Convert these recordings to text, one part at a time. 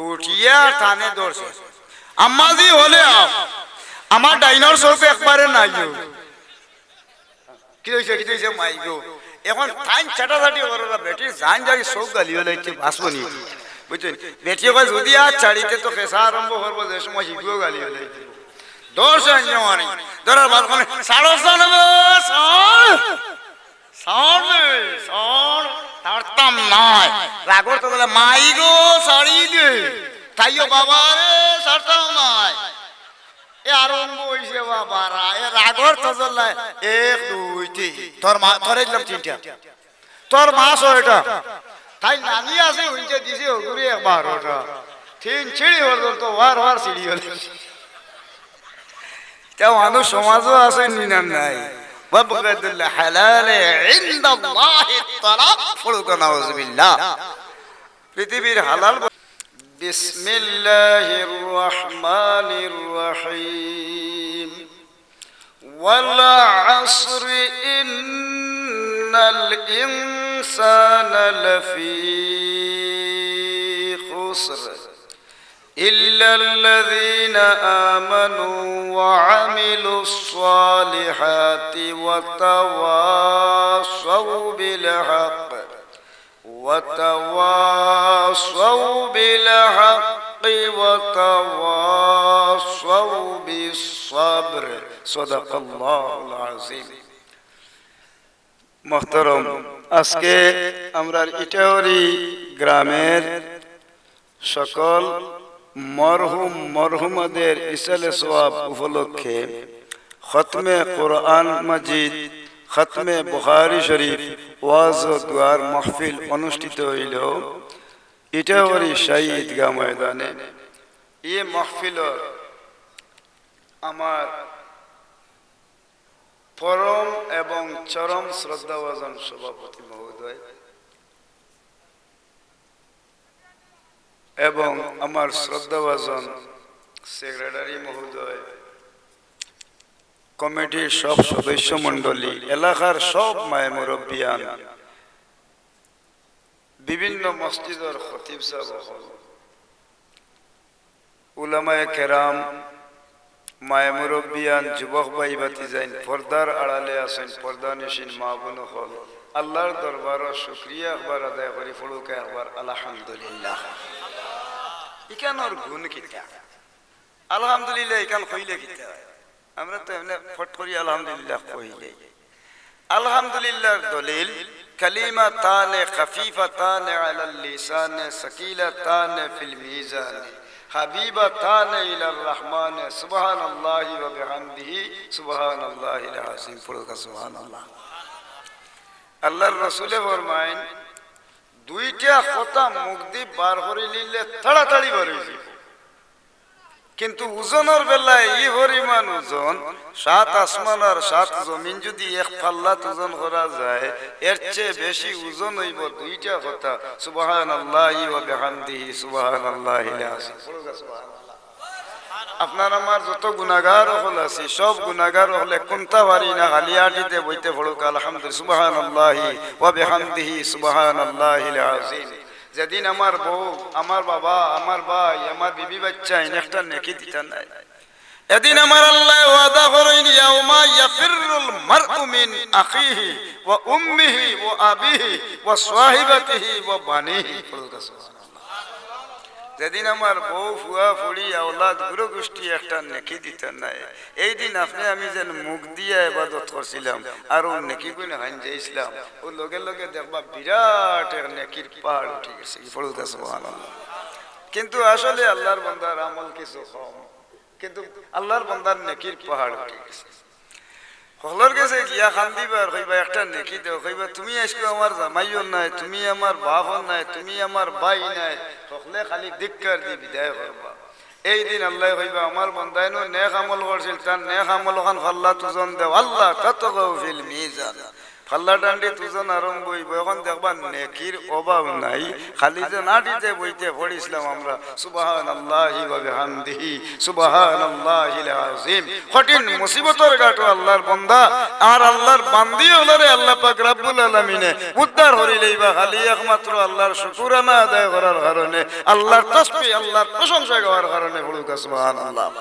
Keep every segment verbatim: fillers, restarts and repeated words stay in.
উঠিয়া আর তানে ধরছে। আম্মাজি হলে আও, আমার ডাইনর চউখ একবারে নাই গো। কিতা অইছে, কিতা অইছে, মাই গো? এখন তাইন ছাটাছাটি কররা, বেটির জান যারি চউখ গালি ফালাইছে, বাঁচবো নি? বুঝছইন? বেটি কয়, "যদি আর ছাড়িতে তো কেসা আরম্ভ করবো, যে সময় হিগুও গালি ফালাইছে।" ধরছে আইয়া মারি, ধরার বাদ কয়, "ছাড়ো, ছাড়ো, ছাড়।" ছাড় রে, ছাড়, ছাড়তাম নায়। রাগর তো বলে, "মাই গো, ছাড়ি দে।" তাইও, "বাবা রে, ছাড়তাম নায়।" এ আরম্ভ অইছে বাবা, রা-, এ রাগর তো জ্বলায়, এক, দুই, তিন। তোর মা, তোরে দিলাম তিনটা। তোর মা ছয়টা। তাই নানি আছে, হুনছে দিছে, হগুরে এক বারোটা। তিন ছিড়ি পর্যন্ত ওয়ার ওয়ার ছিড়ি গেল। ইতা মানুষ সমাজো আছে নি না নাই? وأبغض الحلال عند الله الطلاق। পড়ুক্কা নাউজুবিল্লাহ। পৃথিবীর হালাল ব-, بسم الله الرحمن الرحيم. والعصر إن الإنسان لفي خسر. إلا الذين آمنوا وعملوا الصالحات وتواصوا بالحق وتواصوا بالحق وتواصوا بالصبر. صدق الله العظيم. মোহতরম, আজকে আমরার ইটাহরি গ্রামের সকল মরহুম মরহুমাদের ইসালে সওয়াব উপলক্ষে খতমে কোরআন মাজিদ, খতমে বুখারী শরীফ, ওয়াজ ও দোয়ার মাহফিল অনুষ্ঠিত অইলো ইটাহরি শাহী ঈদগাহ ময়দানে। ই মাহফিলর আমার পরম এবং চরম শ্রদ্ধাভাজন সভাপতি মহোদয় এবং আমার শ্রদ্ধাভাজন সেক্রেটারি মহোদয়, কমিটির সব সদস্য মণ্ডলী, এলাকার সব মায়ে মুরব্বিয়ান, বিভিন্ন মসজিদর খতিব সাব অকল, উলামায়ে কেরাম, মায়ে মুরব্বিয়ান, যুবক ভাই ভাতিজাইন, পর্দার আড়ালে আছইন, পর্দানিশীন মা বোন অকল, আল্লাহর দরবারো শুকরিয়া একবার আদায় করি, পড়ুক্কা একবার আলহামদুলিল্লাহ। ইখানর গুণ কিতা? আলহামদুলিল্লাহ ইখান কইলে কিতা অয়? আমরা তো এমনে ফট করি আলহামদুলিল্লাহ কইলে। আলহামদুলিল্লাহর দলিল, كلمتان خفيفتان على اللسان ثقيلتان في الميزان حبيبتان إلى الرحمن سبحان الله وبحمده سبحان الله العظيم। পড়ুক্কা সুবহানাল্লাহ। আল্লাহর রসুলে ফরমাইন, দুইটা কথা মুখদি বার করিলিলে তাড়াতাড়ি বার অইযিবো। কিন্তু ওজনর বেলায় ই পরিমাণ ওজন, সাত আসমান আর সাত জমিন যুদি এক পাল্লাত ওজন করা যায়, এর চেয়ে বেশি ওজন অইবো দুইটা কথা, সুবহানাল্লাহি ওয়া বিহামদিহি, সুবহানাল্লাহিল আযীম। আপনার আমার যত গুনাগার অকল আছি, সব গুনাগার অকলে কুন্তা পারি না, খালি আটিতে বইতে পড়ুক্কা, আলহামদুলিল্লাহ, সুবহানাল্লাহি ওয়া বিহামদিহি, সুবহানাল্লাহিল আযীম। যেদিন আমার বউ, আমার বাবা, আমার ভাই, আমার বিবি বাচ্চাইন একটা নেকি দিতা নায়, এদিন আমার আল্লায় ওয়াদা করইন, ইয়াউমা ইয়াফিররুল মারউ মিন আখিহি ওয়া উম্মিহি ওয়া আবিহি ওয়া সাহিবাতিহি ওয়া বানিহি। যেদিন আমার বউ, ফুয়া, ফুড়ি, আওলাদ, গুরু গুষ্টি একটা নেকি দিতা নায়, এই দিন আপনে আমি যেন মুখ দিয়া ইবাদত করছিলাম, আর অউ নেকি গুইন হাইন যাইছিলাম, অউ লগে লগে দেখবা বিরাট এক নেকির পাহাড় উঠি গেছে। ই পড়ুক্কা সুবহানাল্লাহ। কিন্তু আসলে আল্লাহর বান্দার আমল কিছু কম, কিন্তু আল্লাহর বান্দার নেকির পাহাড় উঠি গেছে। হকলর গেছে গিয়া কান্দিবা আর কইবা, "একটা নেকি দেও।" কইবা, "তুমি আইজকু আমার জামাইও নায়, তুমি আমার বাপও নায়, তুমি আমার ভাই নায়।" হকলে খালি ধিক্কার দি বিদায় করবা। এই দিন আল্লায় কইবা, "আমার বান্দাইনু নেক আমল করছিল, তার নেক আমল অখান পাল্লাত ওজন দেও।" আল্লাহ, তাতগাউ ফিল মিজান। কাল্লাডান্ডিত ওজন আরম্ভ অইবো, অখন দেখবা নেকির অভাব নাই। খালি যে নাটিতে বইতে পড়ছিলাম আমরা, সুবহানাল্লাহি ওয়া বিহামদিহি, সুবহানাল্লাহিল আযীম। কঠিন মুসিবতর ঘাটো আল্লার বন্দা, আর আল্লার বান্দি অকলরে আল্লা পাক রাব্বুল আলামিনে উদ্ধার করিলাইবা, খালি একমাত্র আল্লার শুকুরানা আদায় করার কারণে, আল্লার তসবিহ, আল্লার প্রশংসা গাওয়ার কারণে। পড়ুক্কা সুবহানাল্লাহ।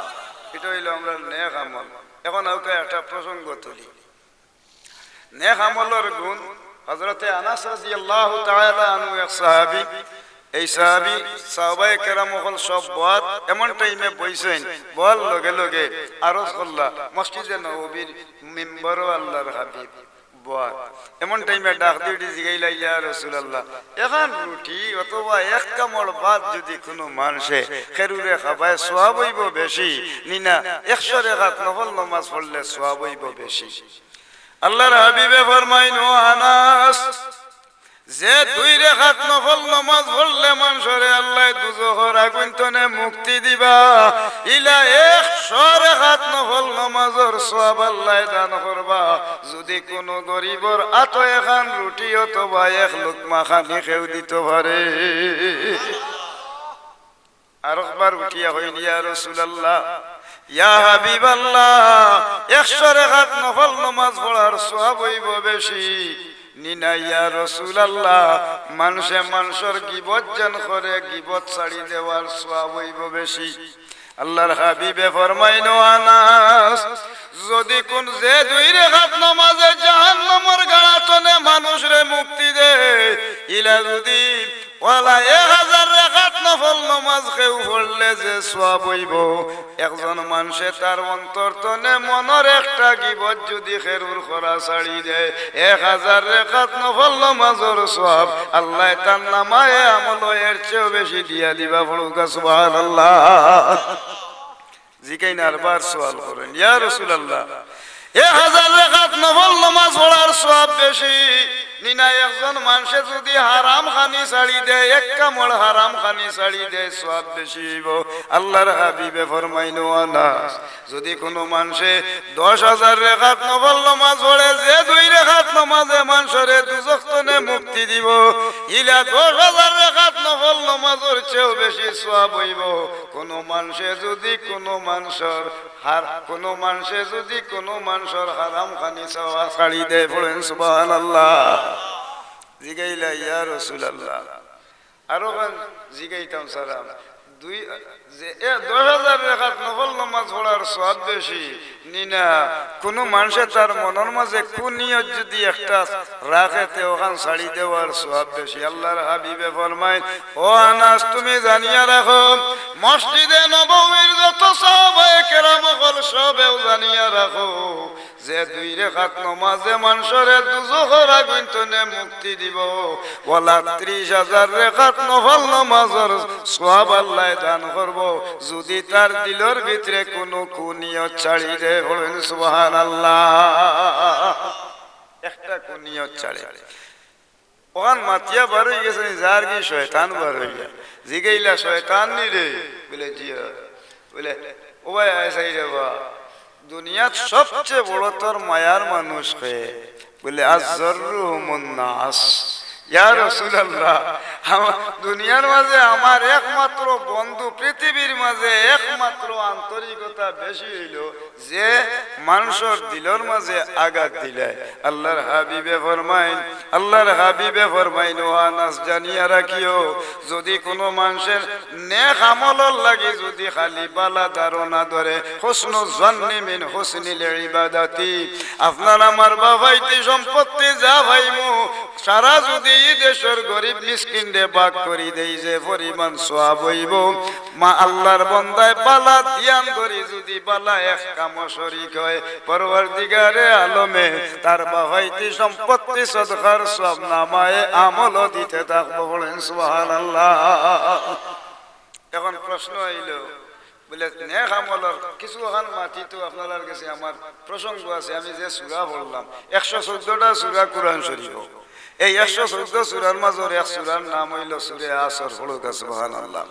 ইটা অইলো আমরার নেক আমল। অখন আউক্কা একটা প্রসঙ্গ তুলি। নেক আমলর গুণ। হযরতে আনাস রাদিয়াল্লাহু তাআলা আনহু এক সাহাবী, এই সাহাবী, সাহাবায়ে কেরাম অকল সব বওয়াত, এমন টাইমে বইছইন, বওয়ার লগে লগে আরজ করলা, মসজিদে নববীর মিম্বরো আল্লার হাবিব বওয়ার। এমন টাইমে ডাক দিয়া জিগাইলা, "ইয়া রাসূলুল্লাহ, এখান রুটি অথবা এক কামড় ভাত যুদি কুনু মানষে কেউরে খাবায় সওয়াব অইবো বেশি, নি না একশো রেকাত নফল নমাজ পড়লে সওয়াব অইবো বেশি?" আল্লার হাবিবে ফরমাইন, "ও আনাস, যে দুই রেকাত নফল নমাজ পড়লে মানষরে আল্লায় দুজখর আগুইন তনে মুক্তি দিবা, ইলা একশো রেকাত নফল নমাজর সওয়াব আল্লায় দান করবা, যুদি কুনু গরিবর আতো এখান রুটি অথবা এক লুকমা খানি কেউ দিতো পারে।" আরকবার উঠিয়া কইন, "ইয়া রাসূলুল্লাহ, ইয়া হাবিবাল্লাহ, একশো রেকাত নফল নমাজ পড়ার সওয়াব অইবো বেশি, নি না ইয়া রাসূলুল্লাহ, মানষে মানষর গিবত যেন করে, গিবত ছাড়ি দেওয়ার সওয়াব অইবো বেশি।" আল্লার হাবিবে ফরমাইন, "ও আনাস, যুদি কুন যে দুই রেকাত নমাজে জাহান্নামর গাড়া তনে মানষরে মুক্তি দেয়, ইলা যুদি ওয়ালা এক হাজার রেকাত নফল নমাজ কেউ পড়লে যে সওয়াব অইবো, একজন মানষে তার অন্তর তনে মনর একটা গিবত যুদি কেউর করা ছাড়ি দেয়, এক হাজার রেকাত নফল নমাজর সওয়াব আল্লায় তার নামায়ে আমলো এর চেয়েও বেশি দিয়া দিবা।" পড়ুক্কা সুবহানাল্লাহ। জিগাইন আরবার সওয়াল করইন, "ইয়া রাসূলুল্লাহ, এক হাজার রেকাত নফল নমাজ পড়ার সওয়াব বেশি, নি না একজন মানষে যুদি হারাম খানি ছাড়ি দেয়, এক কামড় হারাম খানি ছাড়ি দেয়, সওয়াব বেশি অইবো?" আল্লার হাবিবে ফরমাইন, "ও আনাস, যুদি কুনু মানষে দশ হাজার রেকাত নফল নমাজ পড়ে, যে দুই রেকাত নমাজে মানষরে দুজখ তনে মুক্তি দিবো, ইলা দশ হাজার রেকাত নফল নমাজর চেয়েও বেশি সওয়াব অইবো। কুনু মানষে যুদি কুনু মানষর হার-, কুনু মানষে যুদি কুনু মানষর হারাম খানি ছাড়ি দেয়।" পড়ইন সুবহানাল্লাহ। জিগাইলা, "ইয়া রাসূলুল্লাহ, আরোখান জিগাইতাম সালাম, দুই, যে, এ, দশ হাজার রেকাত নফল নমাজ পড়ার সওয়াব বেশি, নি না কুনু মানষে তার মনর মাজে কুনিয়ত যুদি একটা রাখে, তে অখান ছাড়ি দেওয়ার সওয়াব বেশি?" আল্লার হাবিবে ফরমাইন, "ও আনাস, তুমি জানিয়া রাখো, মসজিদে নববীর যত সাহাবায়ে কেরাম অকল সবেও জানিয়া রাখো, যে দুই রেকাত নমাজে মানষরে দুজখর আগুইন তনে মুক্তি দিবো, ওয়ালা ত্রিশ হাজার রেকাত নফল নমাজর সওয়াব আল্লায় দান করবো, যুদি তার দিলর ভিতরে কুনু কুনিয়ত ছাড়ি দেয়।" পড়ইন সুবহানাল্লাহ। একটা কুনিয়ত ছাড়ি। অখান মাতিয়া বার অইগেছে নি, যারগি শয়তান বার অইয়া। জিগাইলা, "শয়তান নি রে?" বলে, "জি অয়।" বলে, "ও ভাই, আয় চাই রে বা, দুনিয়াত সবচেয়ে বড় তোর মায়ার মানুষ কে?" বলে, "আযযাররুহুমুন নাস।" ইয়া রাসূলুল্লাহ, আমা-, দুনিয়ার মাজে আমার একমাত্র বন্ধু, পৃথিবীর মাজে একমাত্র আন্তরিকতা বেশি অইলো যে মানষর দিলর মাজে আঘাত দিলায়। আল্লার হাবিবে ফরমাইন, আল্লার হাবিবে ফরমাইন, "ও আনাস, জানিয়া রাখিও, যুদি কুনু মানষের নেক আমলর লাগি যুদি খালি বালা ধারণা ধরে, হুসনু জন্নি মিন হুসনিল ইবাদাতি, আপনার আমার বাফাইতি সম্পত্তি যা পাইমু, সারা যুদি ই দেশর গরিব মিসকিনরে ভাগ করি দেই, যে পরিমাণ সওয়াব অইবো।" মা আল্লার বন্দায় বালা ধিয়ান ধরি যুদি বালা এক কামো শরিক অয়, পরওয়ারদিগারে আলমে তার বাফাইতি সম্পত্তি সদকার সওয়াব নামায়ে আমলো দিতে থাকবো। পড়ইন সুবহানাল্লাহ। অখন প্রশ্ন আইলো, বলে, নেক আমলর কিছু অখান মাতি তো আপনারার গেছে আমার প্রসঙ্গ আছে, আমি যে সূরা পড়লাম, একশো চৌদ্দটা সূরা কুরআন শরিফো। এই একশো চৌদ্দ সূরার মাজর এক সূরার নাম অইলো সূরা আসর। পড়ুক্কা সুবহানাল্লাহ।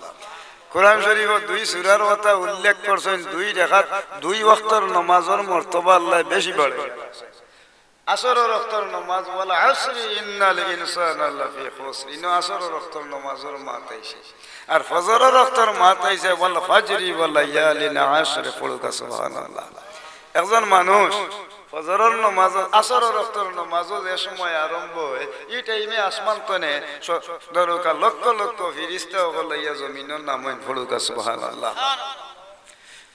কুরআন শরিফো দুই সূরার কথা উল্লেখ করছইন, দুই রেকাত, দুই ওয়াক্তর নমাজর মর্তবা আল্লায় বেশি বাড়াইয়া রাখছইন। আসরর অক্তর নমাজ, "ওয়াল আসরি ইন্নাল ইনসানা লাফি খুসর।" ইনো আসরর অক্তর নমাজর মাত আইছে। আর ফজরর অক্তর মাত আইছে, "ওয়াল ফাজরি ওয়া লায়ালিন আশর।" পড়ুক্কা সুবহানাল্লাহ। একজন মানুষ ফজরর নমাজ, আসরর অক্তর নমাজও যে সময় আরম্ভ অয়, ই টাইমে আসমান তনে স-, ধরুক্কা লক্ষ লক্ষ ফিরিস্তা অকল আইয়া জমিনর নামইন। পড়ুক্কা সুবহানাল্লাহ।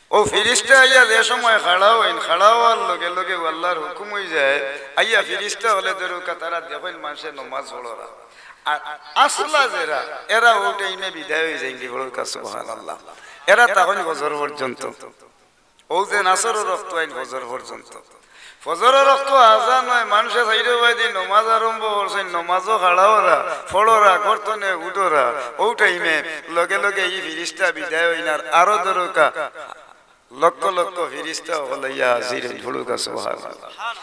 অউ ফিরিস্তা আইয়া যে সময় খাড়া অইন, খাড়া অওয়ার লগে লগে আল্লার হুকুম অইযায়, আইয়া ফিরিস্তা অকলে ধরুক্কা তারা দেখইন মানষে নমাজ পড়রা। আর আসলা যেরা, এরা অউ টাইমে বিদায় অইযাইন। পড়ুক্কা সুবহানাল্লাহ। এরা থাকইন ফজর পর্যন্ত। অউ যেন আসরর অক্ত আইন ফজর পর্যন্ত। ফজরর অক্ত আজান অয়, মানষে চাইরোবায়দি নমাজ আরম্ভ করছইন, নমাজও খাড়া অরা, পড়রা, ঘর তনে উঠরা। অউ টাইমে লগে লগে ই ফিরিস্তা বিদায় অইন, আর আরো ধরুক্কা লক্ষ লক্ষ ফিরিস্তা অকল আইয়া হাজির অইন। পড়ুক্কা সুবহানাল্লাহ।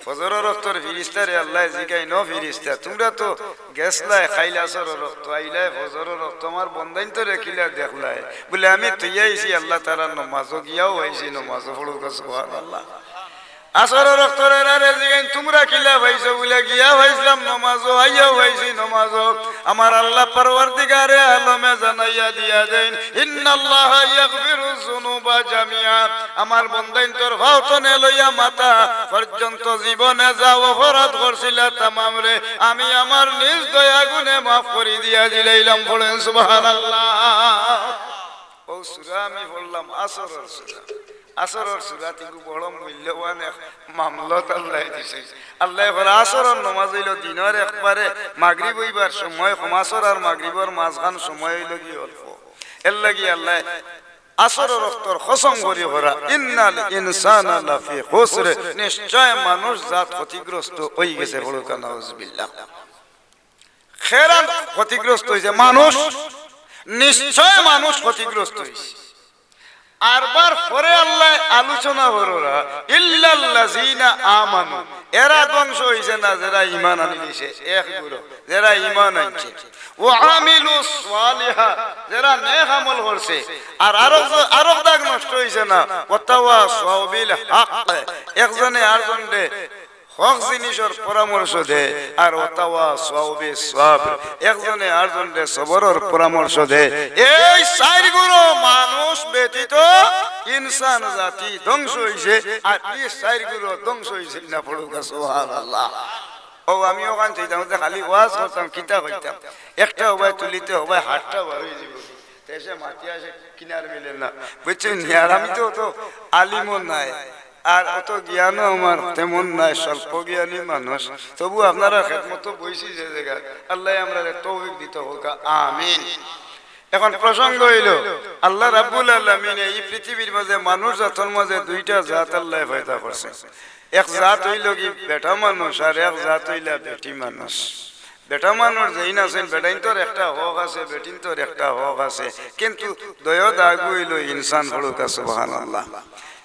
ফজরর অক্তর ফিরিস্তারে আল্লায় জিগাইন, "ও ফিরিস্তা, তুমরা তো গেছলায় কাইল আসরর অক্ত, আইলায় ফজরর অক্ত, আমার বন্দাইন্তরে কিলা দেখলায়?" বুলে, "আমি থইয়া আইছি আল্লাহ তাআলার নমাজও, গিয়াও আইছি নমাজও।" পড়ুক্কা সুবহানাল্লাহ। আসরর অক্তর এরারে জিগাইন, "তুমরা কিলা পাইছো?" বুলে, "গিয়া পাইছলাম নমাজও, আইয়াও পাইছি নমাজও।" আমার আল্লাহ পরওয়ারদিগারে আলমে জানাইয়া দিয়া দেইন, "ইন্নাল্লাহা ইয়াগফিরুয যুনুবা জামিআ।" আমার বন্দাইন্তর পাও তনে লইয়া মাথা পর্যন্ত জীবনে যা অপরাধ করছিলা তামামরে আমি আমার নিজ দয়া গুণে মাফ করি দিয়া দিলাইলাম। পড়েন সুবহানাল্লাহ। অউ সূরা আমি পড়লাম আসরর সূরা। আসরর সূরা তিগু বড় মূল্যবান এক মামলত আল্লায় দিছে। আল্লায় কইরা আসরর নমাজ অইলো দিনর একবারে মাগরিব অইবার সময় কম, আসর আর মাগরিবর মাঝখান সময় অইলো গি অল্প। এরলাগি আল্লায় আসরর অক্তর কসম করি কইরা, "ইন্নাল ইনসানা লাফি খুসর", নিশ্চয় মানুষ জাত ক্ষতিগ্রস্ত অইগেছে। পড়ুক্কা নাউজুবিল্লাহ। খেরান ক্ষতিগ্রস্ত অইছে মানুষ, নিশ্চয় মানুষ ক্ষতিগ্রস্ত অইছে। আরবার পরে আল্লায় আলোচনা কররা, "ইল্লাল্লাযিনা আমানু", এরা ধ্বংস অইছে না, যেরা ঈমান আনি দিছে, এক গুরু, যেরা ঈমান আনছে। "ওয়া আমিলুস সালিহাত", যেরা নেক আমল করছে। আর আরো, আরো দাগ নষ্ট অইছে না, "ওয়া তাওয়াসাউ বিল হক", একজনে আরজনরে হক জিনিসর পরামর্শ দে, আর "ওয়া তাওয়াসাউ বিস সাবর", একজনে আরজনরে সবরর পরামর্শ দে। এই চাইর গুরু মানুষ ব্যতীত ইনসান জাতি ধ্বংস অইছে, আর ই চাইর গুরু ধ্বংস অইছিল না। পড়ুক্কা সুবহানাল্লাহ। অউ আমি অখান চাইতাম যে খালি ওয়াজ করতাম, কিতা কইতাম, একটা হবায় তুলিতে হবায় হাতটা বার অইযিবো। দেশে মাটি আছে, কিনার মিলে না, বুঝছইন নি? আর আমি তো অত আলিমও নায়, আর অত জ্ঞানও আমার তেমন নায়, স্বল্প জ্ঞানী মানুষ। তবু আপনারার খেদমতো বইছি যে জাগাত, আল্লায় আমরারে তৌফিক দিতা হউক্কা, আমিন। এখন প্রসঙ্গ অইলো, আল্লাহ রাব্বুল আলামিনে ই পৃথিবীর মাঝে মানুষ জাতর মাঝে দুইটা জাত আল্লায় পয়দা করছে। এক জাত অইলো গি বেটা মানুষ, আর এক জাত অইলা বেটি মানুষ। বেটা মানুষ যেইন আছইন, বেটাইন্তর একটা হক আছে, বেটিন্তর একটা হক আছে, কিন্তু দুইও দাগউ অইলো ইনসান। পড়ুক্কা সুবহানাল্লাহ।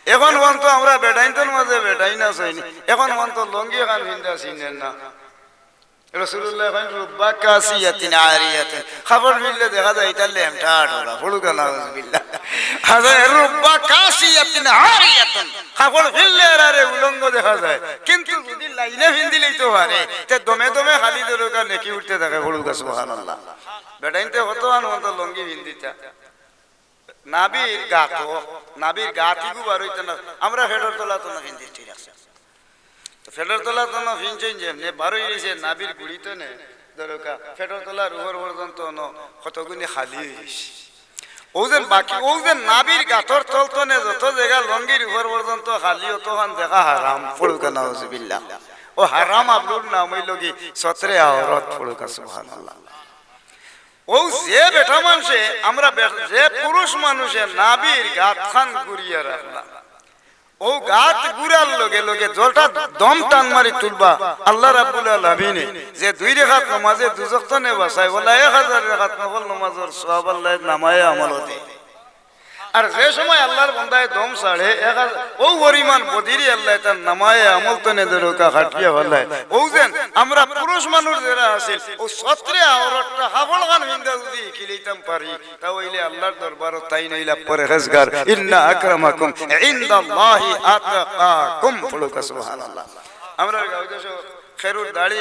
এখন পর্যন্ত আমরা বেটাইন্তর মাঝে বেটাইন আছইন, এখন পর্যন্ত লুঙ্গি খান ফিন্দা চিনইন না। রাসূলুল্লায় কইন, "রুব্বা কাসিয়াতিন আরিয়াতিন।" কাপড় ফিনলে দেখা যায় ইটা লেমটা আটরা। পড়ুক্কা নাউজুবিল্লাহ। আচ্ছা, "রুব্বা কাসিয়াতিন আরিয়াতিন।" কাপড় ফিনলে এরারে উলঙ্গ দেখা যায়, কিন্তু যুদি লাইনে ফিন্দিলাইতো পারে, তে দমে দমে খালি ধরুক্কা নেকি উঠতে থাকে। পড়ুক্কা সুবহানাল্লাহ। বেটাইন্তে কত আন অন্ত লুঙ্গি ফিন্দিতা। নাভির গাত, নাভির গাত ইগু বার অইতো না। আমরা পেটর তলা তো না ফিন্দি, ঠিক আছে। তো পেটর তলা তো না ফিনছইন যেমনে, বার অইগেছে নাভির গুড়ি তনে, ধরুক্কা, পেটর তলার উপর পর্যন্ত অনো কতগুনি খালি অইগেছে। অউ যেন বাকি, অউ যেন নাভির গাতর তল তনে যত জাগা লুঙ্গির উপর পর্যন্ত খালি, অতখান দেখা হারাম। পড়ুক্কা নাউজুবিল্লাহ। অউ হারাম আবরুর নাম অইলো গি সতরে আওরত। পড়ুক্কা সুবহানাল্লাহ। অউ যে বেটা মানষে, আমরা বে-, যে পুরুষ মানুষে নাভির গাতখান গুড়িয়া রাখলা, অউ গাত গুড়ার লগে লগে জলটা দম টান মারি তুলবা, আল্লাহ রাব্বুল আলামিনে যে দুই রেকাত নমাজে দুজখ তনে বাচায়, অলা এক হাজার রেকাত নফল নমাজর সওয়াব আল্লায় নামায়ে আমলো দেয়। আর যে সময় আল্লাহর বন্দায় দম ছাড়ে, এক হাজার, অউ পরিমাণ বদিরি আল্লায় তার নামায়ে আমল তনে ধরুক্কা কাটিয়া ফালায়। অউ যেন আমরা পুরুষ মানুষ যেরা আছিল, অউ সতরে আওরতটা কাপড়খান ফিন্দা যুদি হিকিলাইতাম পারি, তা অইলে আল্লাহর দরবারো তাইন অইলা পরহেজগার। ইন্না আকরামাকুম ইনদাল্লাহি আতকাকুম। পড়ুক্কা সুবহানাল্লাহ। আমরার গাঁও দেশো খেরুর দাড়ি,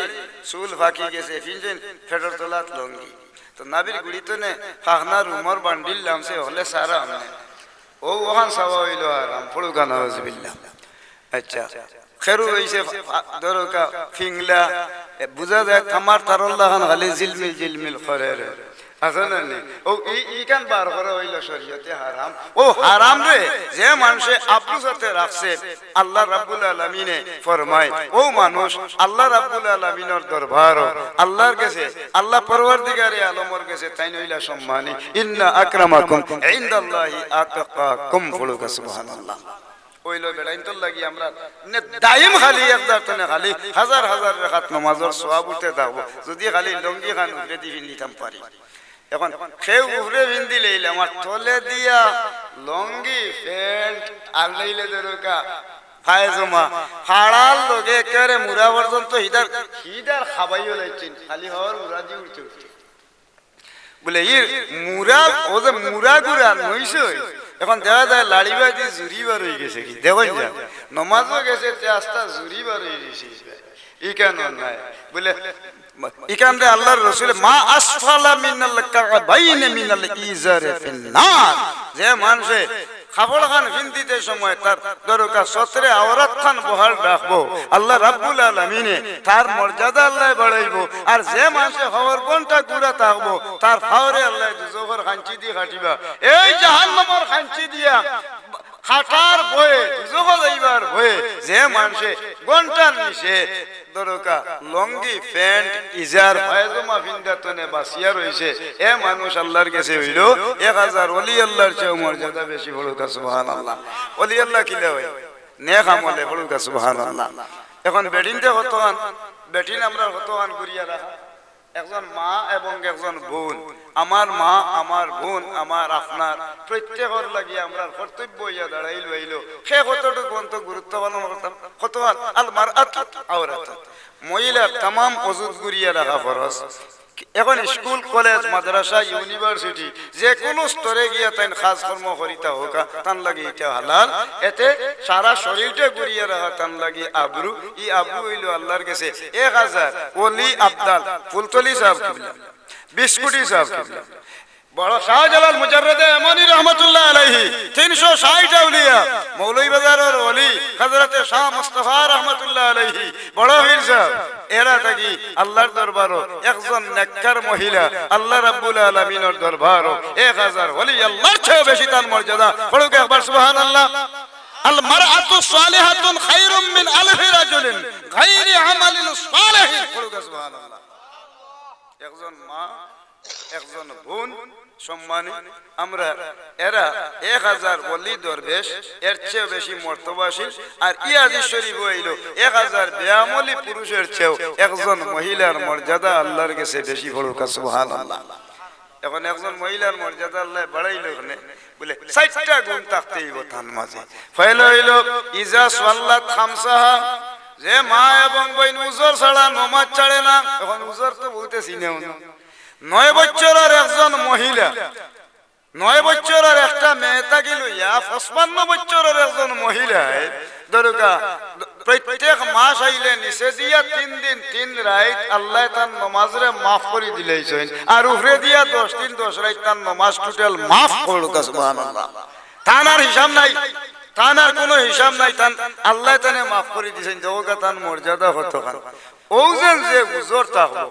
চুল ফাকি গেছে, ফিনছইন ফেটর তলাত লুঙ্গি। তো নাভির গুড়ি তনে ফাখনার রুমর বান্ডিল লামছে, হকলে সারা আমনে। অউ অখান চাওয়া অইলো হারাম, পড়ুক্কা নাউজুবিল্লাহ। আচ্ছা, খেরুর অইছে ফা-, ফা-, ধরুক্কা ফিংলা, এ, বুঝা যায় তামার তারর লাখান খালি ঝিলমিল ঝিলমিল করের। আছে না নি? অউ ই-, ইখান বার করা অইলো শরীয়তে হারাম। অউ হারামরে যে মানষে আব্রু সাথে রাখছে, আল্লাহ রাব্বুল আলামিনে ফরমাইন, অউ মানুষ আল্লাহ রাব্বুল আলামিনর দরবারো, আল্লাহর গেছে, আল্লাহ পরওয়ারদিগারে আলমর গেছে তাইন অইলা সম্মানী। ইন্না আকরামাকুম ইনদাল্লাহি আতকাকুম। পড়ুক্কা সুবহানাল্লাহ। অইলো বেটাইন্তর লাগি আমরা নে-, দাইম খালি একদার তনে খালি হাজার হাজার রেখাত নমাজর সওয়াব উঠতে থাকবো, যুদি খালি লুঙ্গি খান উফরেদি ফিন্দিতাম পারি। অখন কেউ উফরে ফিন্দিলে ইলা আমার তলে দিয়া লুঙ্গি, প্যান্ট, আর নাইলে ধরুক্কা পায়জামা, ফাড়ার লগে একেবারে মুড়া পর্যন্ত হিদার, হিদার খাবাইও লাইছইন, খালি হওয়ার মুড়াদি উঠতে উঠতে। বুলে, ইর মুড়া, অউ যে মুড়া গুড়া নইছে, অখন দেখা যায় লাড়িবাদি জুড়ি বার অইগেছে কি? দেখইন যা, নমাজো গেছে তে আস্তা জুড়ি বার অইগেছে। ইখান নাই। বুলে, ইখানরে আল্লাহর রসুলে, "মা আসফালা মিনাল কাবাইনি মিনাল ইজারে ফিন্নার।" যে মানষে কাপড় খান ফিন্দিতে সময় তার ধরুক্কা সতরে আওরাত খান বহাল রাখবো, আল্লাহ রাব্বুল আলামিনে তার মর্যাদা আল্লাহ বাড়াইবো। আর যে মানষে হওয়ার ঘন্টা গুড়া থাকবো, তার ফাওরে আল্লাহ দুজখর খাঞ্চি দি কাটিবা। এই জাহান্নামর খাঞ্চি দিয়া কাটার ভয়ে, দুজখো যাইবার ভয়ে যে মানষে ঘন্টার নিচে ধরুক্কা লুঙ্গি, প্যান্ট, ইজার, পায়জামা ফিন্দা তনে বাচিয়া রইছে, এ মানুষ আল্লাহর গেছে অইলো এক হাজার ওলি আল্লাহর চেয়েও মর্যাদা বেশি। পড়ুক্কা সুবহানাল্লাহ। ওলি আল্লাহ কিলা অয়? নেক আমলে। পড়ুক্কা সুবহানাল্লাহ। অখন বেটিন্তে কতখান, বেটিন আমরার কতখান ঘুরিয়া রাখা। একজন মা এবং একজন বোন, আমার মা, আমার বোন, আমার আপনার প্রত্যেকর লাগি আমরার কর্তব্য অইয়া দাঁড়াইল অইলো, কে কতটুকু অন্ত গুরুত্ব পালন করতাম, কতখান। আল মারআতু আওরাতুন, মহিলার তামাম অজুত ঘুরিয়া রাখা ফরজ। অখন স্কুল, কলেজ, মাদ্রাসা, ইউনিভার্সিটি, যে কুনু স্তরে গিয়া তাইন কাজকর্ম করিতা অউক্কা, তান লাগি ইটা হালাল। এতে সারা শরীরটা ঘুরিয়া রাখা তান লাগি আবরু। ই আবরু অইলো আল্লাহর গেছে এক হাজার ওলি আবদাল, ফুলতলি সাহেব কিবলা, বিস্কুটি সাহেব কিবলা, বড় শাহজালাল মুজাররদে ইয়ামানি রহমতুল্লাহ আলাইহি, তিনশো ষাইট আউলিয়া, মৌলভীবাজারর ওলি হযরতে শাহ মুস্তাফা রহমতুল্লাহ আলাইহি, বড় পীর সাহেব, এরা থাকি আল্লাহর দরবারো একজন নেককার মহিলা, আল্লাহ রাব্বুল আলামিনর দরবারো এক হাজার ওলি আল্লাহর চেয়েও বেশি তান মর্যাদা। পড়ুক্কা একবার সুবহানাল্লাহ। আল মারআতু সালিহাতুন খায়রুম মিন আলফি রাজুলিন গায়রি আমালিন সালিহিন। পড়ুক্কা সুবহানাল্লাহ। একজন মা, একজন বোন, সম্মানী, আমরা এরা এক হাজার ওলি দরবেশ, এর চেয়েও বেশি মর্তবাশীল। আর ই হাদিস শরীফো অইলো, এক হাজার বেআমলি পুরুষের চেয়েও একজন মহিলার মর্যাদা আল্লাহর গেছে বেশি। পড়ুক্কা সুবহানাল্লাহ। অখন একজন মহিলার মর্যাদা আল্লাহ বাড়াইলো অখানে, বুলে, চাইরটা গুণ থাকতে অইবো তান মাঝে। পয়লা অইলো, ইজা সাল্লাত খামসাহা, যে মা এবং বইন উজর ছাড়া নমাজ ছাড়ে না। অখন উজর তো বউতে চিনেও না। নয় বছরর একজন মহিলা, নয় বছরর একটা মেয়ে থাকি লইয়া পঁচপান্ন বছরর একজন মহিলায় ধরুক্কা প্রত্যেক মাস আইলে নিচে দিয়া তিন দিন তিন রাইত আল্লায় তান নমাজরে মাফ করি দিলাইছইন, আর উফরে দিয়া দশ দিন দশ রাইত তান নমাজ total মাফ। পড়ুক্কা সুবহানাল্লাহ। তান আর হিসাব নাই, তান আর কুনু হিসাব নাই, তান আল্লায় তানে মাফ করি দিছইন। দেখউক্কা তান মর্যাদা কতখান। অউ যেন যে উজর থাকবো,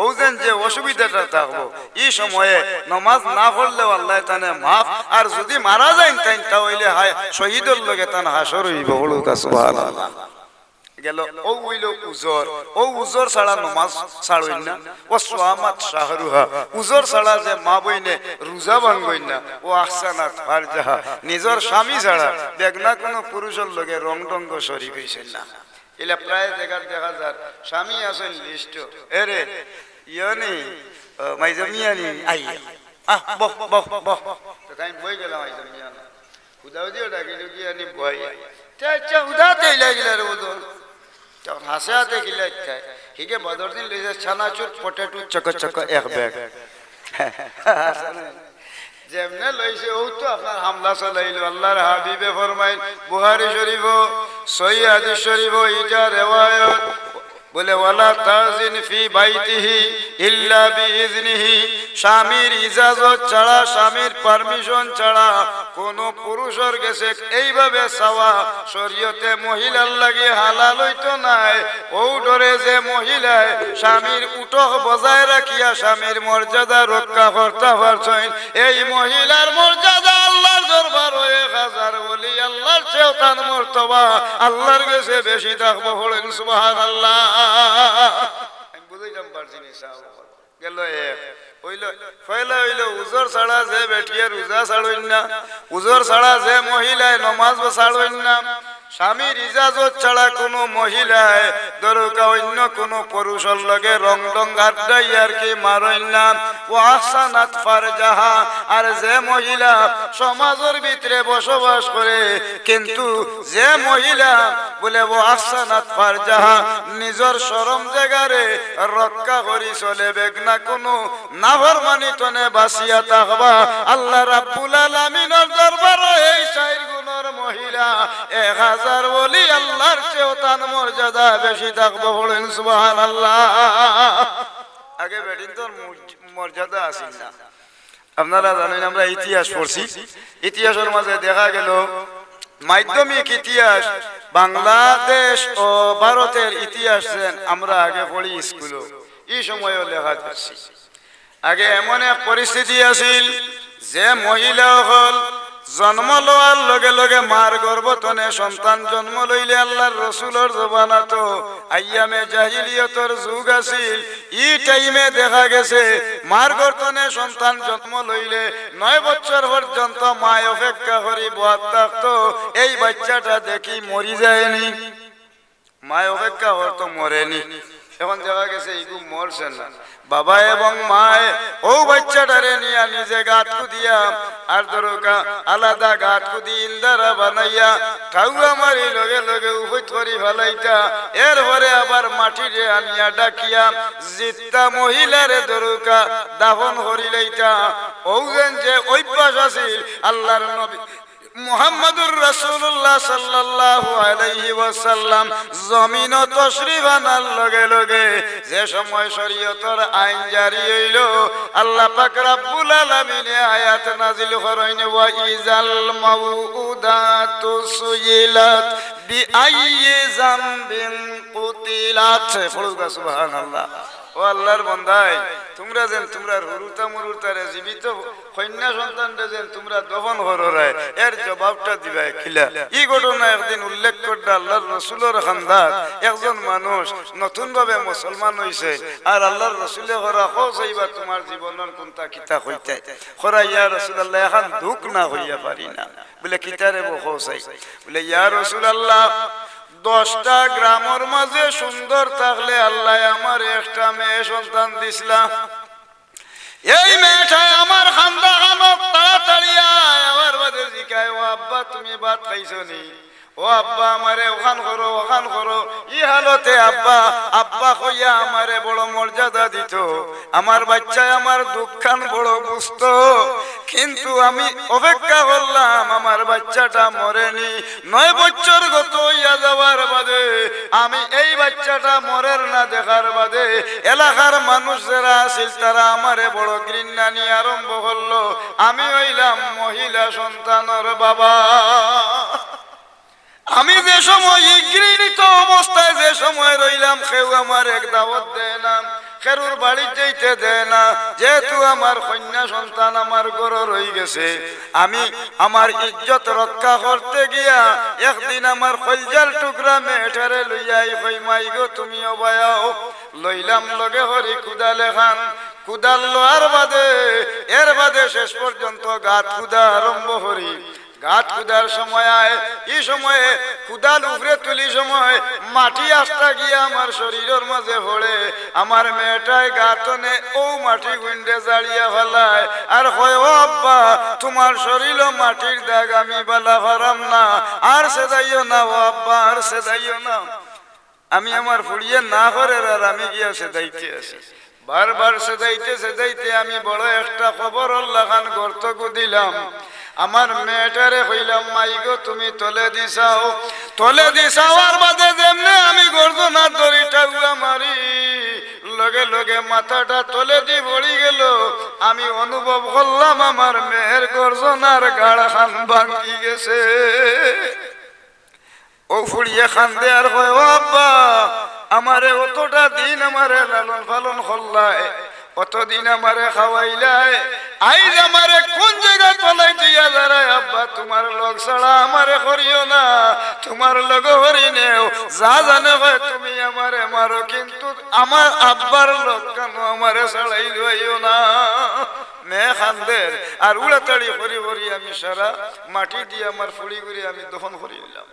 অউ যেন যে অসুবিধাটা থাকবো, ই সময়ে নমাজ না পড়লেও আল্লায় তানে মাফ, আর যুদি মারা যাইন তাইন, তা অইলে হায় শহীদর লগে তান হাশর অইবো। পড়ুক্কা সুবহানাল্লাহ। গেলো, অউ অইলো উজর, অউ উজর ছাড়া নমাজ ছাড়ইন না। ওয়া সামাত শাহরুহা, উজর ছাড়া যে মা বইনে রোজা ভাঙ্গইন না। ওয়া আহসানাত ফারজাহা, নিজর স্বামী ছাড়া বেগনা কুনু পুরুষর লগে রং ঢং শরিক অইছইন না। ইলা প্রায় জাগাত দেখা যার, স্বামী আছইন list-ও। এরে, ইয়নি, ও, মাইজমিয়ানি, আই। আহ, বহ, বহ, বহ। তো তাইন বই গেলা মাইজমিয়ান। হুদাহুদিও ডাকি ডুকি আনি বই। তে আচ্ছা, হুদাতে ইলা গিলা রে বুঝো। তখন হাসে হাতে গিলা ইচ্ছা। হিগে বাদর দিন লইছে চানাচুর, potato, চকো চকো এক ব্যাগ। যেমনে লইছে, অউ তো আপনার হামলা চালাইলো। আল্লাহর হাবিবে ফরমাইন, বুখারী শরীফো, সহি হাদিস শরীফ ইটা রেওয়ায়ত, বলে, "ওয়ালা তাজিন ফি বাইতিহি ইল্লা বিইজনিহি।" স্বামীর ইজাজত ছাড়া, স্বামীর পারমিশন ছাড়া কোনো পুরুষর গেছে এইভাবে চাওয়া শরীয়তে মহিলার লাগি হালাল অইতো নায়। অউ ডরে যে মহিলায় স্বামীর উঠক বজায় রাখিয়া স্বামীর মর্যাদা রক্ষা করতা পারছইন, এই মহিলার মর্যাদা আল্লার দরবারো এক হাজার ওলি আল্লার চেয়েও তান মর্তবা আল্লার গেছে বেশি থাকবো। পড়ইন সুবহানাল্লাহ। আমি বুঝাইতাম পারছি নি সাব? গেল এক। অইল, পয়লা অইল, উজর ছাড়া যে বেটিয়ে রোজা ছাড়ইন না, উজর ছাড়া যে মহিলায় নমাজ ছাড়ইন না, স্বামীর ইজাজত ছাড়া কোনো মহিলায় ধরুকা অন্য কোনো পুরুষর লগে রং ঢং আড্ডা ইয়ার্কি মারইন না। ওয়া আহসানাত ফারজাহা, আর যে মহিলা সমাজর ভিতরে বসবাস করে, কিন্তু যে মহিলা বলে, ওয়া আহসানাত ফারজাহা, নিজর শরম জাগারে রক্ষা করি চলে, বেগনা কোনো নাফরমানি তনে বাঁচিয়া থাকবা। আল্লাহ রাব্বুল আলামিনর দরবারো এই চাইর গুণর মহিলা এক হাজার ওলি আল্লার চেয়েও তান মর্যাদা বেশি থাকবো। পড়ইন সুবহানাল্লাহ। আগে বেটিন্তর মর্য-, মর্যাদা আছিল না। আপনারা জানইন, আমরা ইতিহাস পড়ছি, ইতিহাসর মাঝে দেখা গেল মাধ্যমিক ইতিহাস, বাংলাদেশ ও ভারতর ইতিহাস যেন আমরা আগে পড়ি স্কুলো, ই সময়ও লেখা যাচ্ছে। আগে এমন এক পরিস্থিতি আছিল যে মহিলা অকল জন্ম লওয়ার লগে লগে মার গর্ভ তনে সন্তান জন্ম লইলে, আল্লার রসুলর জমানাত আইয়ামে জাহিলিয়তর যুগ আছিল, ই টাইমে দেখা গেছে মার গর্ভ তনে সন্তান জন্ম লইলে নয় বছর পর্যন্ত মায় অপেক্ষা করি বওয়াত থাকতো, এই বাচ্চাটা দেখি মরি যায়নি। মায় অপেক্ষা করতো, মরেনি। এখন দেখা গেছে ইগু মরছে না। বাবা এবং মায় অউ বাচ্চাটারে নিয়া নিজে গাত খুদিয়া, আর ধরুকা আলাদা গাত খুদি ইন্দারা বানাইয়া, ঠাউয়া মারি লগে লগে উফুত করি ফালাইতা। এরপরে আবার মাটিরে আনিয়া ডাকিয়া জিত্তা মহিলারে ধরুকা দাফন করি লাইতা। অউ যেন যে অভ্যাস আছিল, আল্লার নবী মুহাম্মাদুর রাসূলুল্লাহ সাল্লাল্লাহু আলাইহি ওয়াসাল্লাম জমিনো তশরিফ আনার লগে লগে যে সময় শরীয়তর আইন জারি অইলো, আল্লাহ পাক রাব্বুল আলামিনে আয়াত নাজিল করইন, "ওয়া ইজাল মাউউদাতু সুইলাত বিআইয়ি যামবিন কুতিলাত।" পড়ুকা সুবহানাল্লাহ। ও আল্লার বন্দায়, তুমরা যেন তুমরার হুরুতা মুরুতারে জীবিত কইন্যা সন্তানরে যেন তুমরা দফন কররায়, এর জবাবটা দিবায় কিলা? ই ঘটনা একদিন উল্লেখ কররা আল্লার রসুলর খান্দাত একজন মানুষ নতুনভাবে মুসলমান অইছে, আর আল্লার রসুলে করা, "কও চাইবা তুমার জীবনর কুন্তা কিতা কইতায়?" করা, "ইয়া রাসূলুল্লাহ, এখান দুখ না কইয়া পারি না।" বলে, "কিতারে বো কও চাই?" বলে, "ইয়া রাসূলুল্লাহ, দশটা গ্রামর মাঝে সুন্দর থাকলে আল্লায় আমারে একটা মেয়ে সন্তান দিছলা।" এই মেয়েটায় আমার খান্দা খানো তাড়াতাড়ি আয়, আমার বাদে জিকায়, "ও আব্বা, তুমি ভাত খাইছো নি? ও আব্বা, আমারে অখান করো, অখান করো।" ই হালতে আব্বা, আব্বা কইয়া আমারে বড় মর্যাদা দিতো। আমার বাইচ্চায় আমার দুঃখখান বড় বুঝতো। কিন্তু আমি অপেক্ষা করলাম, আমার বাইচ্চাটা মরেনি। নয় বছর গত অইয়া যাওয়ার বাদে আমি এই বাইচ্চাটা মরের না দেখার বাদে এলাকার মানুষ যেরা আছিল তারা আমারে বড় ঘৃণা নি আরম্ভ করলো। আমি অইলাম মহিলা সন্তানর বাবা। আমি যে সময় ই ঘৃণিত অবস্থায় যে সময় রইলাম, কেউ আমার এক দাওয়াত দেয় না, কেউর বাড়িত যাইতে দেয় না, যেহেতু আমার কইন্যা সন্তান আমার ঘরো রইগেছে। আমি আমার ইজ্জত রক্ষা করতে গিয়া একদিন আমার কইলজার টুকরা মেয়েটারে লইয়া আই, কই, "মাই গো, তুমি অবায় আও।" লইলাম লগে করি কুদাল এখান, কুদাল লওয়ার বাদে, এর বাদে শেষ পর্যন্ত গাত কুদা আরম্ভ করি। গাত কুদার সময় আয়, ই সময়ে কুদাল উপরে তুলি সময় মাটি আস্তা গিয়া আমার শরীরর মাঝে পড়ে। আমার মেয়েটায় গাতনে অউ মাটি গুইন্ডে জাড়িয়া ফালায়, আর কয়, "ও আব্বা, তুমার শরীরো মাটির দাগ আমি বালা পারাম না, আর সেদাইও না, ও আব্বা, আর সেদাইও না।" আমি আমার ফুড়িয়ে না করের, আর আমি গিয়া সেদাইতে আছি। বারবার সেদাইতে সেদাইতে আমি বড় একটা কবরর লাখান গর্ত কুদিলাম। আমার মেয়েটারে কইলাম, "মাই গো, তুমি তলেদি চাও।" তলেদি চাওয়ার বাদে যেমনে আমি গর্দনাত ধরি টাউয়া মারি, লগে লগে মাথাটা তলেদি পড়ি গেল। আমি অনুভব করলাম আমার মেয়ের গর্দনার গাড়খান ভাঙ্গি গেছে। অউ ফুড়িয়ে কান্দে আর কয়, "ও আব্বা, আমারে অতটা দিন আমারে লালন পালন করলায়, অতদিন আমারে খাওয়াইলায়, আইজ আমারে কুন জাগাত ফালাই থইয়া যারায় আব্বা, তুমার লগ ছাড়া আমারে করিও না, তুমার লগ করি নেও, যা জানে কয় তুমি আমারে মারো, কিন্তু আমার আব্বার লগ কেনে আমারে ছাড়াই লইও না।" মেয়ে কান্দের আর উড়াতাড়ি করি করি আমি সারা মাটি দিয়া আমার ফুড়িগুরে আমি দফন করি নিলাম।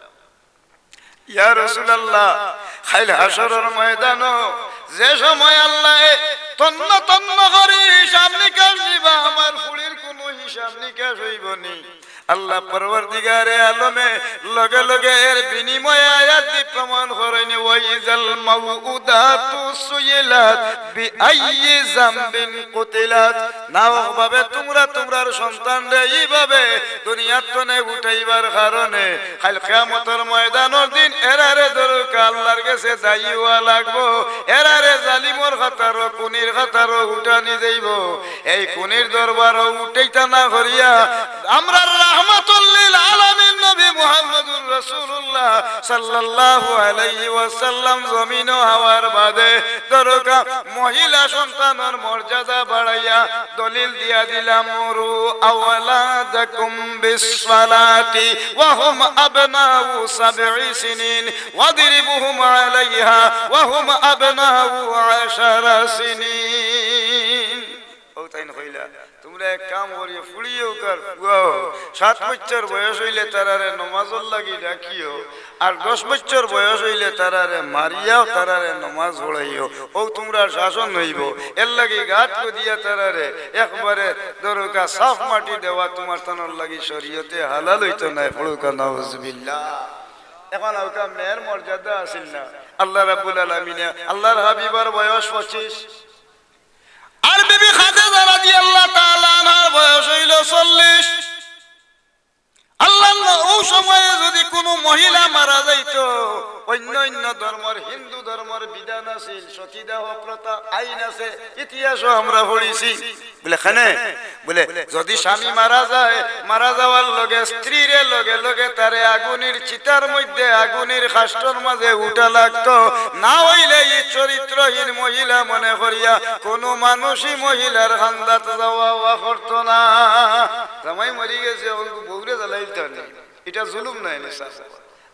ইয়া রাসূলুল্লাহ, কাইল হাশরর ময়দানো যে সময় আল্লায় তন্ন তন্ন করি হিসাব নিকাশ নিবা, আমার ফুড়ির কুনু হিসাব নিকাশ অইবো নি। আল্লাহ পরওয়ারদিগারে আলমে লগে লগে এর বিনিময়ে আয়াত দি প্রমাণ করইন, "ওয়াইজাল মাউউদাতু সুইলাত বিআইয়ি যামবিন কুতিলাত।" নাহকভাবে তুমরা তুমরার সন্তানরে ইভাবে দুনিয়ার তনে উঠাইবার কারণে কাইল কিয়ামতর ময়দানর দিন এরারে দরকা আল্লাহর গেছে দায়ী অওয়া লাগবো। এরারে জালিমর কাতারো, খুনির কাতারো উঠানি যাইবো। এই খুনির দরবারো উঠাইতা না করিয়া আমরার রাহমাতুল লিল আলামিন নবী মুহাম্মদুর রাসূলুল্লাহ সাল্লাল্লাহু আলাইহি ওয়াসাল্লাম জমিনো আওয়ার বাদে দরকা মহিলা সন্তানর মর্যাদা বাড়াইয়া দলিল দিয়া দিলা, "মুরু আওলাদাকুম বিসসালাতি ওয়া হুম আবনাউ সাবঈ সিনিন, ওয়াদরিবুহুম আলাইহা ওয়া হুম আবনাউ আশারা সিনিন।" অউ তাইন কইলা, "তুমরা এক কাম করিও, ফুড়ি অউক আর ফুয়া অউক, সাত বছর বয়স অইলে তারারে নমাজর লাগি ডাকিও, আর দশ বছর বয়স অইলে তারারে মারিয়াও, তারারে নমাজ পড়াইও, অউ তুমরার শাসন অইবো।" এরলাগি গাত কদিয়া তারারে একবারে দরকা সাফ মাটি দেওয়া তুমার তানর লাগি শরীয়তে হালাল অইতো নায়। পড়ুক্কা নাউজুবিল্লাহ। অখন অউক্কা মেয়ের মর্যাদা আছিল না? আল্লাহ রাব্বুল আলামিনে, আল্লাহর হাবিবর বয়স পঁচিশ, আর বিবি খাদিজা রাদিয়াল্লাহু তাআলা আনহার বয়স অইলো চল্লিশ। আল্লাহর ন-, অউ সময়ে যুদি কুনু মহিলা মারা যাইতো, অইন্য অইন্য ধর্মর, হিন্দু ধর্মর বিধান আছিল, সতীদাহ প্রথা আইন আছে, ইতিহাসো আমরা পড়ছি। বুলে, "কেনে?" বুলে, "যুদি স্বামী মারা যায়, মারা যাওয়ার লগে স্ত্রীরে লগে লগে তারে আগুনির চিতার মধ্যে, আগুনির কাষ্ঠর মাঝে উঠা লাগতো, না অইলে ই চরিত্রহীন মহিলা মনে করিয়া কুনু মানুষই মহিলার কান্দাত যাওয়া আওয়া করতো না।" জামাই মরি গেছে, অখন বউরে জ্বালাইতা নি, ইটা জুলুম নায় নি, চাচা?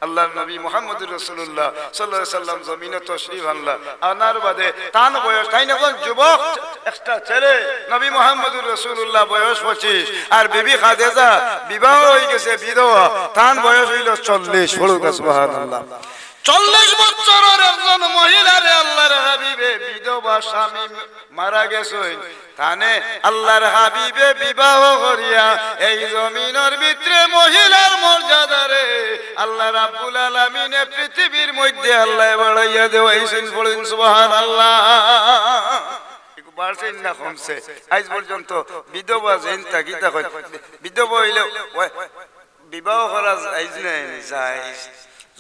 আল্লাহর নবী মুহাম্মদুর রাসূলুল্লাহ সাল্লাল্লাহু আলাইহি ওয়াসাল্লাম জমিনো তশরিফ আনলা, আনার বাদে তান বয়স, তাইন অখন যুবক, একটা ছেলে, নবী মুহাম্মদুর রাসূলুল্লাহ বয়স পঁচিশ, আর বিবি খাদিজা বিবাহ অইগেছে, বিধবা, তান বয়স অইলো চল্লিশ। পড়ুক্কা সুবহানাল্লাহ। চল্লিশ বছরর একজন মহিলারে আল্লাহর হাবিবে, বিধবা স্বামী মারা গেছইন, তানে আল্লাহর হাবিবে বিবাহ করিয়া এই জমিনর ভিতরে মহিলার মর্যাদারে আল্লাহ রাব্বুল আলামিনে পৃথিবীর মধ্যে আল্লায় বাড়াইয়া দেওয়াইছইন। পড়ইন সুবহানাল্লাহ। একটু বাড়ছে না কমছে? আইজ পর্যন্ত বিধবা যেইন থাকিতা কইন, বিধবা অইলে ওই বিবাহ করা জায়েজ নায় নি? জায়েজ।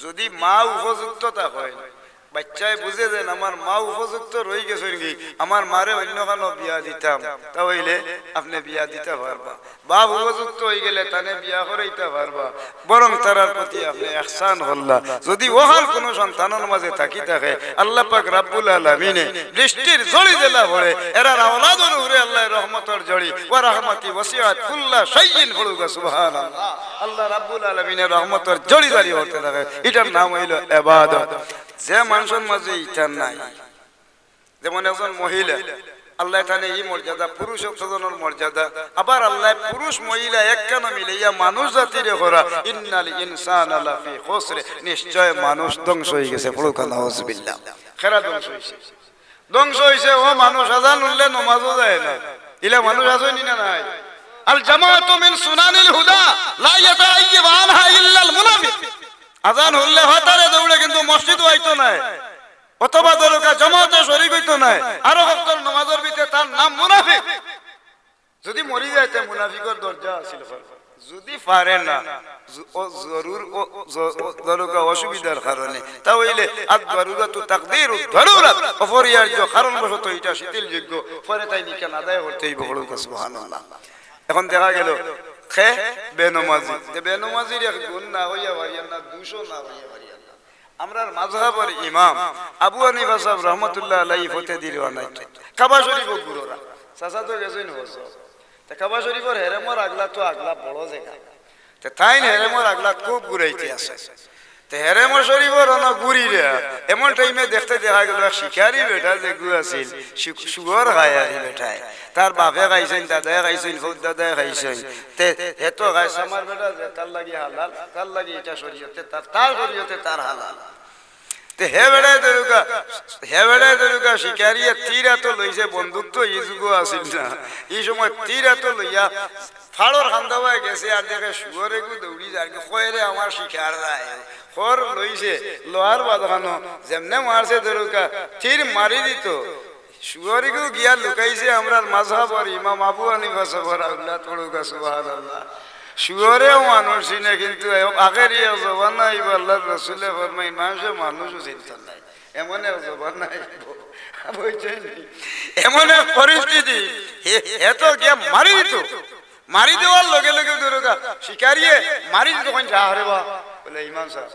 যুদি মা উপযুক্ত তা কইন, বাইচ্চায় বুঝে যেন আমার মা উপযুক্ত রইগেছইন গি, আমার মারে অইন্য কানো বিয়া দিতাম, তা অইলে আপনে বিয়া দিতা পারবা। বাপ উপযুক্ত অইগেলে তানে বিয়া করাইতা পারবা, বরং তারার প্রতি আপনে ইহসান করলা। যুদি অখান কুনু সন্তানর মাঝে থাকি থাকে, আল্লাহ পাক রাব্বুল আলামিনে দৃষ্টির জড়ি যেলা পড়ে, এরার আওলাদর উপরে আল্লায় রহমতর জড়ি, "ওয়া রাহমাতি ওয়াসিআত কুল্লা শাইইন", পড়ুক্কা সুবহানাল্লাহ। আল্লাহ রাব্বুল আলামিনে রহমতর জড়ি জারি করতে থাকে, ইটার নাম অইলো ইবাদত। যে মানষর মাঝে ইটা নাই, যেমন একজন মহিলা, আল্লায় তানে ই মর্যাদা, পুরুষ অক্তজনর মর্যাদা, আবার আল্লায় পুরুষ মহিলা একখানো মিলাইয়া মানুষ জাতিরে করা, "ইন্নাল ইনসানা লাফি খুসর", নিশ্চয় মানুষ ধ্বংস অইগেছে। পড়ুক্কা নাউজুবিল্লাহ। কেরা ধ্বংস অইছে? ধ্বংস অইছে অউ মানুষ আজান হুনলে নমাজো যায় না। ইলা মানুষ আছইন নি না নাই? আল জামাতু মিন সুনানিল হুদা, লা ইয়াতাআইয়াবু আনহা ইল্লাল মুনাফিক। আজান হুনলে হতারে দৌড়ে, কিন্তু মসজিদো আইতো নায়, অথবা দরকা জামাতো শরিক অইতো নায়। আরো হকল নমাজর ভিতরে তার নাম মুনাফিক। যুদি মরি যায়, তে মুনাফিকর দরজা হাসিল করে। যদি পারে না, জ-, ও জরুর, ও জ-, ও দরকার অসুবিধার কারণে, তা অইলে আদ দারুরাতু তাকদিরুদ দারুরাত, অপরিহার্য কারণবশত ইটা শিথিলযোগ্য, পরে তাইন ইখান আদায় করতে অইবো। বলুন সুবহানাল্লাহ। এখন দেখা গেল কে বেনমাজি, তে বেনমাজির এক গুণ না অইয়া পারিয়ার না, দুষও না অইয়া পারিয়ার না। আমরার মাযহাবর ইমাম আবু হানিফা সাহেব রহমতুল্লাহ আলাইহি ফতে দিল আনাইতে কাবা শরীফ ঘুররা, চাচা তো গেছইন হজ। তে কাবা শরীফর হেরেমর আগলা তো আগলা বড় জাগা। তে তাইন হেরেমর আগলা খুব ঘুরাইতে আছে। তে হেরেমর শরীফর অনো ঘুরিরা এমন টাইমে দেখতে দেখা গেল এক শিকারি বেটা যেগু আছিল, শু-, শুয়র খায়ারি বেটায়। তার বাপে খাইছইন, দাদায় খাইছইন, ফৌদ দাদায় খাইছইন। তে হে তো খাইছে আমার বেটা যে তার লাগি হালাল, তার লাগি ইটা শরীয়তে তার, তার শরীয়তে তার হালাল। তে হে বেটায় দরুকা, হে বেটায় দরুকা শিকারিয়ে তীর আতো লইছে, বন্দুক তো ই যুগো আছিল না। ই সময় তীর আতো লইয়া ফাড়র খান্দাবায় গেছে, আর দেখে শুয়র এগু দৌড়ি যার কি, কয় রে আমার শিকার যায়। খর লইছে, লওয়ার বাদ খানো যেমনে মারছে দরুকা, তীর মারি দিতো। শুয়র এগু গিয়া লুকাইছে আমরার মাযহাবর ইমাম আবু হানিফা সাহেবর আওলাদ। পড়ুকা সুবহানাল্লাহ। শুয়রেও মানুষ চিনে, কিন্তু এ-, আখেরি এক জমানা আইবো, আল্লাহর রসুলে ফরমাইন, মানুষে মানুষও চিনতো নায়। এমন এক জমানা আইবো, বুঝছইন নি? এমন এক পরিস্থিতি, হে, হে তো গিয়া মারি দিতো। মারি দেওয়ার লগে লগে দরুকা শিকারিয়ে মারি দিতো, কইন, "যা রে বা।" বলে, "ইমাম সাহেব,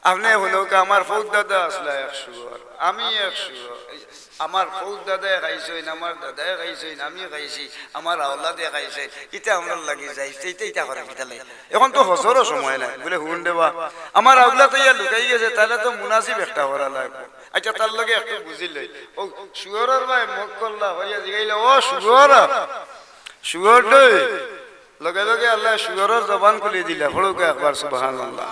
আপনে হুনউকা, আমার ফৌদ দাদা আছলা এক শুয়র, আমি এক শুয়র, আমার ফৌদ দাদায় খাইছইন, আমার দাদায় খাইছইন, আমি খাইছি, আমার আওলাদে খাইছইন, ইতা আমরার লাগি জায়েজ, ইতা, ইতা করেন কিতা লাগি? এখন তো হজরও সময় নাই।" বলে, "হুন রে বা, আমার আওলাদ ইয়া লুকাই গেছে, তাইলে তো মুনাসিব একটা করা লাগবো। আচ্ছা, তার লগে একটু বুঝি লই।" ও শুয়রর বায় মুখ করলা, হইয়া জিগাইলা, "ও শুয়র, শুয়র রে।" লগে লগে আল্লায় শুয়রর জবান খুলি দিলা। পড়ুকা একবার সুবহানাল্লাহ।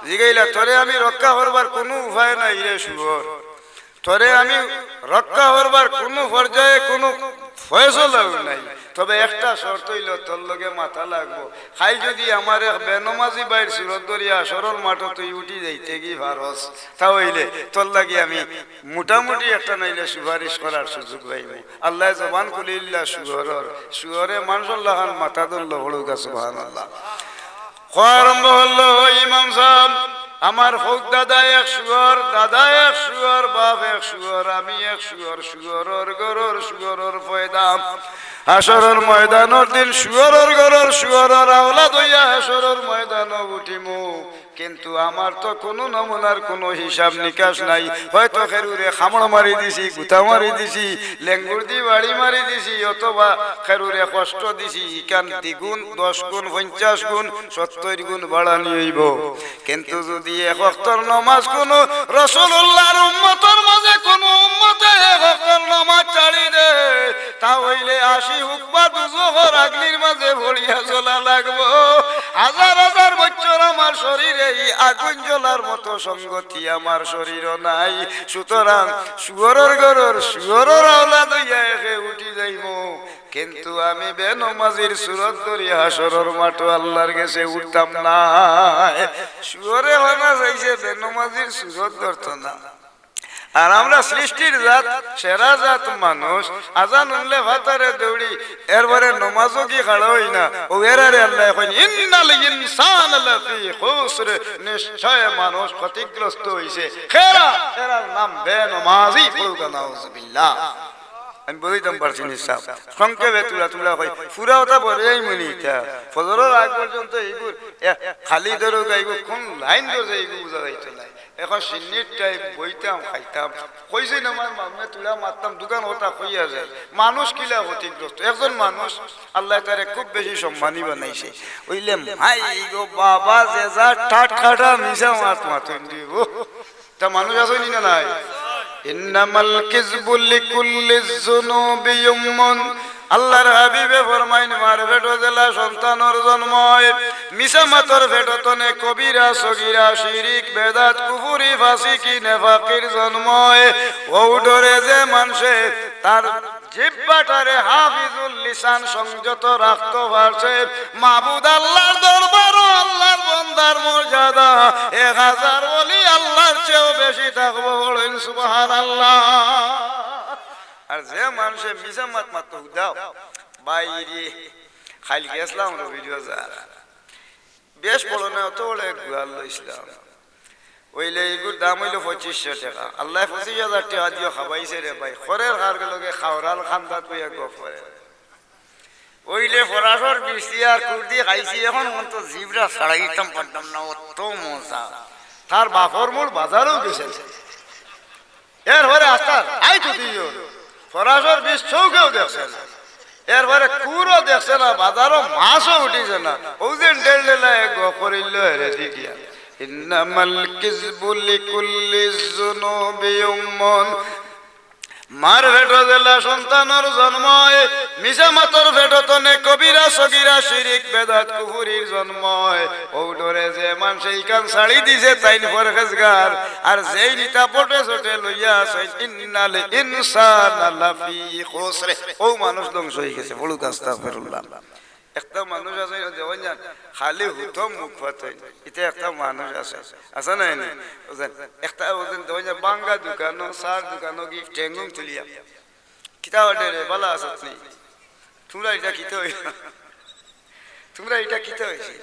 জিগাইলা, "তোরে আমি রক্ষা করবার কুনু উপায় নাই রে শুয়র, তোরে আমি রক্ষা করবার কুনু পর্যায়ে কুনু ফয়সলাও নাই, তবে একটা শর্ত অইলো, তোর লগে মাতা লাগবো। কাইল যুদি আমার এক বেনমাজি ভাইর সুরত ধরিয়া হাশরর মাঠো তুই উঠি যাইতে গি পারস, তা অইলে তোর লাগি আমি মোটামুটি একটা নাইলে সুপারিশ করার সুযোগ পাইমু।" আল্লায় জবান খুলিলা শুয়রর, শুয়রে মানষর লাখান মাতা ধরলো। পড়ুকা সুবহানাল্লাহ। কওয়া আরম্ভ করলো, "ও ইমাম সাহেব, আমার ফৌদ দাদা এক শুয়র, দাদা এক শুয়র, বাপ এক শুয়র, আমি এক শুয়র, শুয়রর ঘরর শুয়রর পয়দা। হাশরর ময়দানর দিন শুয়রর ঘরর শুয়রর আওলাদ অইয়া হাশরর ময়দানো উঠিমু।" কিন্তু আমার তো কুনু নমুনার কুনু হিসাব নিকাশ নাই। হয়তো কেউরে কামড় মারি দিছি, গুতা মারি দিছি, লেঙ্গুর দি বাড়ি মারি দিছি, অথবা কেউরে কষ্ট দিছি। ইখান দ্বিগুণ, দশ গুণ, পঞ্চাশ গুণ, সত্তইর গুণ বাড়ানি অইবো। কিন্তু যুদি এক ওয়াক্তর নমাজ কুনু রাসুলুল্লাহর উম্মতর মাঝে কুনু উম্মতে এক ওয়াক্তর নমাজ ছাড়ি দেয়, তা অইলে আশি হুকবা দুজখর আগুনর মাঝে পড়িয়া জ্বলা লাগবো। হাজার হাজার বছর আমার শরীরে ই আগুন জ্বলার মতো সঙ্গতি আমার শরীরও নাই। সুতরাং শুয়রর ঘরর শুয়রর আওলাদ অইয়া একে উঠি যাইমু, কিন্তু আমি বেনমাজির সুরত ধরি হাশরর মাঠো আল্লাহর গেছে উঠতাম নায়। শুয়রে হনা চাইছে, বেনমাজির সুরত ধরতো না। আর আমরা সৃষ্টির জাত, সেরা জাত মানুষ, আজান হুনলে ফাতারে দৌড়ি, এরপরে নমাজও কি খাড়া অই না। অউ এরারে আল্লায় কইন, "ইন্নাল ইনসানা লাফি খুসর", নিশ্চয় মানুষ ক্ষতিগ্রস্ত অইছে। কেরা? এরার নাম বেনমাজি। পড়ুকা নাউজুবিল্লাহ। আমি বুঝাইতাম পারছি নি সাব, সংক্ষেপে তুলা তুলা কই, পুরা অতা পরে আইমু নি ইতা। ফজরর আগ পর্যন্ত ইগুর, এ, খালি দরুকা ইগু কুন লাইন ধরছে ইগু বুঝা যাইতো নায়। এখন সিন্নির টাইম, বইতাম, খাইতাম। কইছইন আমার মামুয়ে তুলা মারতাম, দুখান কথা কইয়া যায়। মানুষ কিলা ক্ষতিগ্রস্ত। একজন মানুষ আল্লায় তারে খুব বেশি সম্মানী বানাইছে। অইলে মাই গো বাবা, যে যা ঠাট কাটা মিছা মাত মাতইন দিব। তা মানুষ আছইন নি না নাই? ইন্নামাল কিযবু লিকুল্লি যুনুবি উম্মুন। আল্লাহর হাবিবে ফরমাইন, মার পেটো যেলা সন্তানর জন্ম অয়, মিছা মাতর পেটো তনে কবিরা, সগিরা, শিরিক, বেদাত, কুফুরি, ফাসিকি, নেফাকির জন্ম অয়। অউ ডরে যে মানষে তার জিব্বাটারে হাফিজুল লিসান সংযত রাখতো পারছে, মাবুদ আল্লাহর দরবারও আল্লাহর বন্দার মর্যাদা এক হাজার ওলি আল্লাহর চেয়েও বেশি থাকবো। বলেন সুবহানাল্লাহ। আর যে মানষে মিছা মাত মাততো হুদাও, বাইরে খাইল গেছলাম রবির বাজার, বেশ বড় না, অত বড় এক গুয়াল লইছলাম। অইলে ইগুর দাম অইলো পঁচিশশো টেকা। আল্লায় পঁচিশ হাজার টেকা দিও খাবাইছে রে ভাই। খড়ের কার লগে খাওরাল খান্দাত বইয়া গফ করে। অইলে ফরাসর বিষ দিয়া আর কুর দি খাইছি, এখন অন্ত জিবরা ছাড়াইতাম পারতাম না, অত মজা। তার বাপর মুর বাজারও গেছে। এরপরে আস্তার আই তো দিও, ফরাসর বিষ চউখেও দেখছে না, এরপরে কুরও দেখছে না, বাজারও মাছও উঠিছে না। অউ যে ডেড় লেলা এক গফ করিল হেরে দি দিয়া। ইন্নামাল কিযবু লিকুল্লি যুনুবি উম্মুন। মার পেটো যেলা সন্তানর জন্ম অয়, মিছা মাতর পেটো তনে কবিরা সগিরা শিরিক বেদাত কুফুরির জন্ম অয়। অউ ডরে যে মানষে ইখান ছাড়ি দিছে তাইন পরহেজগার, আর যেইন ইতা পটে চটে লইয়া আছইন, ইন্নাল ইনসানা লাফি খুসর, অউ মানুষ ধ্বংস অইগেছে। পড়ুক্কা আস্তাগফিরুল্লাহ। একটা মানুষ আছে, দেখইন যান, খালি হুতম মুখ ফাতইন। ইতা একটা মানুষ আছে, আছে না এনে? বুঝছেন? একটা বুঝছেন, দেখইন যান, ভাঙ্গা দোকানো, চার দোকানো গিয়া ঠেঙ্গুম তুলিয়া, "কিতা অর্ডার রে, ভালা আছত নি? তোমরা ইটা কিতা অইল? তোমরা ইটা কিতা অইছে?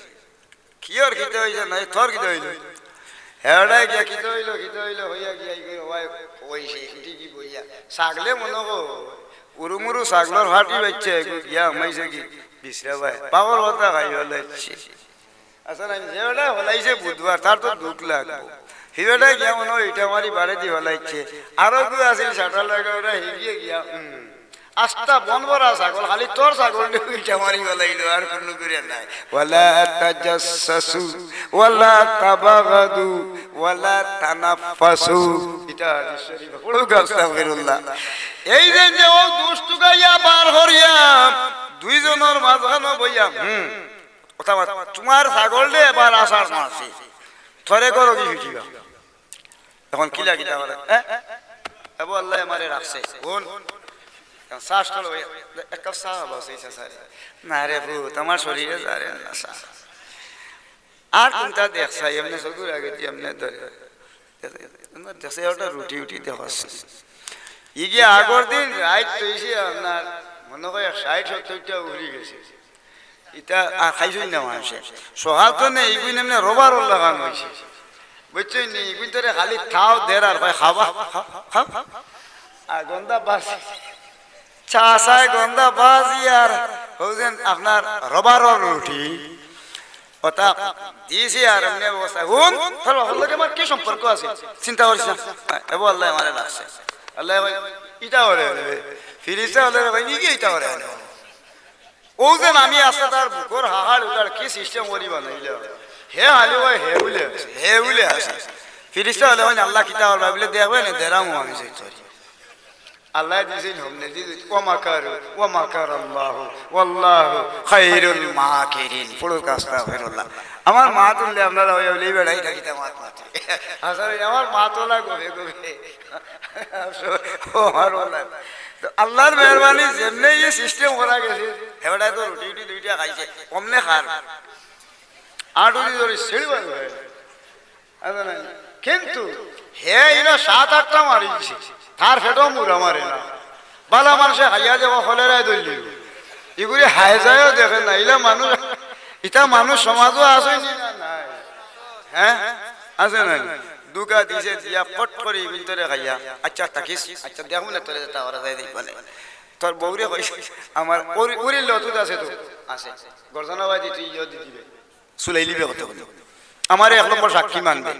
কিওর কিতা অইছে? নাই, তোর কিতা অইল?" হেডায় গিয়া, "কিতা অইল, কিতা অইল?" হইয়া গিয়া, ইগু হওয়ায় অইছে, ইটি কি বইয়া। ছাগলে মনো কয়, উরুমুরু ছাগলর ফাটি বাইচ্ছে, এগু গিয়া হামাইছে কি? বিশ্রাবায়। পাগল কথা খাইয়া লাইছে। আচ্ছা, না, যে বেটা হলাইছে বুধবার, তার তো দুখ লাগবো। হি বেটা গিয়া মনো হয় ইটা মারি বাড়ি দি হলাইছে। আরো কেউ আছে, শাটার লাগা ওরা হেগিয়ে গিয়া, হুম। আস্তা বন ভরা ছাগল, খালি তোর ছাগল নিয়ে ইটা মারি হলাইলো, আর কোনো করে নাই। ওয়ালা তাজাসসাসু, ওয়ালা তাবাগাদু, ওয়ালা তানাফাসু। ইটা হাদিস শরীফ। পড়ুক্কা আস্তাগফিরুল্লাহ। এই যে, যে ও দুষ তুকাইয়া বার করিয়া, দুইজনর মাঝখানো বইয়া, হুম, কথা মাত-, তোমার ছাগল রে এবার আষাঢ় মাসে, তোরে করো কি ফিটিবা? এখন কিলা কিতা করে? হ্যাঁ? এবো আল্লায় আমারে রাখছে। কোন? এখন শ্বাস তোলো ভাই, এক কাপ চা খাবা, সেই চা সারে। না রে পুত, আমার শরীরে যারে না চা। আর কোনটা দেখছাই, এমনে চকুর আগে দি এমনে ধরে। দেখছে ওটা রুটি উটি দেখাচ্ছে। ইগিয়ে আগর দিন রাইত তৈছে আপনার মনে হয় ষাইট সত্তইরটা উড়ি গেছে। ইতা আর খাইছইন না মানষে। সকাল তো নেই, ইগুইন এমনে রবারর লাখান অইছে। বুঝছইন নি? ইগুইন তোরে খালি থাও দের আর কয়, "খাবা, খাও, খাও।" আর গন্ধা বাস, চা চায় গন্ধা বাজি আর হউছেন আপনার রবারর রুটি। ওটা দিছি আর এমনে অবস্থা। হুন, তোর বাবার লগে আমার কি সম্পর্ক আছে? চিন্তা করিস না। এবো আল্লায় আমারে রাখছে। আল্লায় কয়, "ইটা ওরে আনবে।" ফিরিস্তা হলে কয়, "নিকে ইটা ওরে আনবে।" ও যে আমি আছে তার বুকর হাহাড় উকাড় কি সিস্টেম করি বানাইল। হে আলে ভাই, হে বলে আছে, হে বলে আছে। ফিরিস্তা হলে মানে আল্লাহ কিতা করবা বলে দেখবে না, দেরাম আমি সেই করি। আল্লাহ দিয়েছেন হমনে দিয়েছেন, "ওয়া মাকারু, ওয়া মাকার আল্লাহ, ওয়াল্লাহু খায়রুল মাকিরিন।" পড়ুক্কা আস্তাগফিরুল্লাহ। আমার মা তুললে আপনারা ওই বলে, "এই বেটা, এটা কিতা মাত মাতে?" আসলে আমার মা তোলা গভে গভে। ও আমার ওলা। তো আল্লাহর মেহেরবানি, যেমনে ইয়ে সিস্টেম করা গেছে, হেবড়ায় তো রুটি উটি দুইটা খাইছে, কমনে খার। আট উঠি ধরে ছেড়ে বার হয়। আছে না? কিন্তু হে ইনো সাত আটটা মারি দিছে, তার পেটো মুরা মারে না। বালা মানষে খাইয়া যাব কলেরায় ধরলিব। ইগুলি হায় যায়ও দেখে না, ইলা মানুষ, ইতা মানুষ সমাজও আছে নি না? নাই। হ্যাঁ? আছে না? দুকা দিছে দিয়া পট করি ভিতরে খাইয়া। আচ্ছা, থাকিস। আচ্ছা, দেখো না তোরে যেটা ওরা যাই দেখবা না। তোর বউরে কইস, আমার উরি-, উরির লতুত আছে তো? আছে। গর্দনা বাজি তুই ইয়ে দি দিবে। সুলাইলিবে কত কত। আমারে এক নম্বর সাক্ষী মানবে।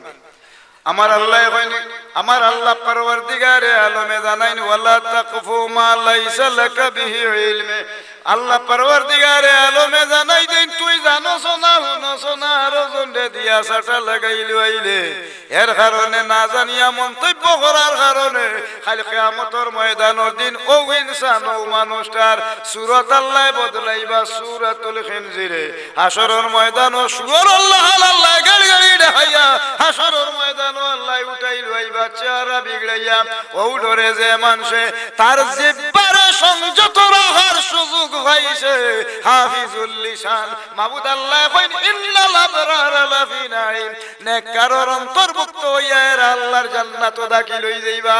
আমার আল্লায় কইন, আমার আল্লাহ পরওয়ারদিগারে আলমে জানাইন, "ওয়ালা তাকফু মা লাইসা লাকা বিহি ইলমে।" আল্লাহ পরওয়ারদিগারে আলমে জানাই দেইন, "তুই জানোস না, হুনোস না, আরো জনরে দিয়া সাটা লাগাইল আইলে, এর কারণে না জানিয়া মন্তব্য করার কারণে কাইল কিয়ামতর ময়দানর দিন ও ইনসান, ও মানুষটার সুরত আল্লায় বদলাইবা, সুরাতুল খিনজিরে।" হাশরর ময়দানো শুয়োরর লাখান আল্লায় গাড়ি গাড়ি দেখাইয়া, হাশরর ময়দানো আল্লায় উঠাই লইবা চেহারা বিগড়াইয়া। ও ডরে যে মানষে তার জিব্বারে সংযত রাখার সুযোগ পাইছে, হাফিজুল লিসান। মাবুদ আল্লায় কইন, "ইন্নাল আবরারা লাফি নাঈম।" নেককারর অন্তর্ভুক্ত অইয়া এরা আল্লাহর জান্নাতো দাখিল অই যাইবা।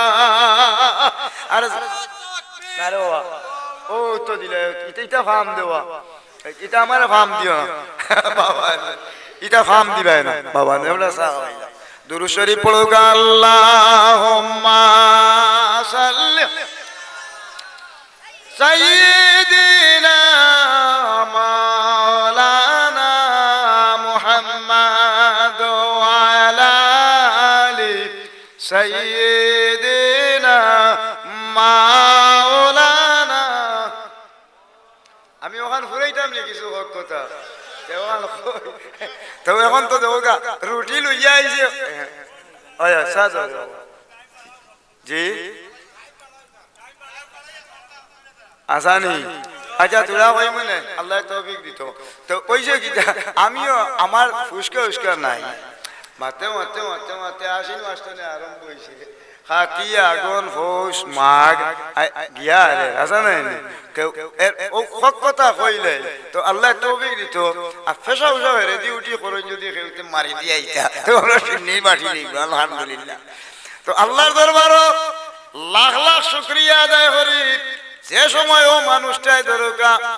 আর, আরে বাবা, ও তো দিলে, ইটা, ইটা ফাম দেওয়া। ইটা আমারে ফাম দিও না। বাবা, ইটা ফাম দিবায় না, বাবা, নেবলা চা খাওয়াইলা। দুরূদ শরীফ পড়ুক্কা, আল্লাহুম্মা সাল্লি সাইয়্যিদিনা মাওলানা মুহাম্মাদ ওয়া আলা আলি সাইয়্যিদিনা মাওলানা। আমি অখান ফুরাইতাম নি কিছু হক কথা। তে অখান কই-, তো এখন তো দেখউক্কা, রুটি লইয়া আইছে। ওই, আচ্ছা, আচ্ছা, আচ্ছা। জি? আসানি? আচ্ছা, তোরা কই মনে? আল্লায় তৌফিক দিতো। তো ওই যে কিতা, আমিও আমার ফুসকা উস্কা নাই। মাতে, মাতে, মাতে, মাতে আশ্বিন মাস তো আরম্ভ হইছে। কাতি, আঘন, পৌষ, মাঘ, আ-, গিয়া আরে, আছে না নি? কেউ এর, ও হক কথা কইলে, তো আল্লায় তৌফিক দিতো। আর পেশা উশা হেরে দি উঠি করইন যদি কেউতে মারি দিয়া আইতা, তো আমরা শুনি বাটি নিব, আলহামদুলিল্লাহ। তো আল্লাহর দরবারো লাখ লাখ শুকরিয়া আদায় করি, যে সময় ও মানুষটায় দরকার,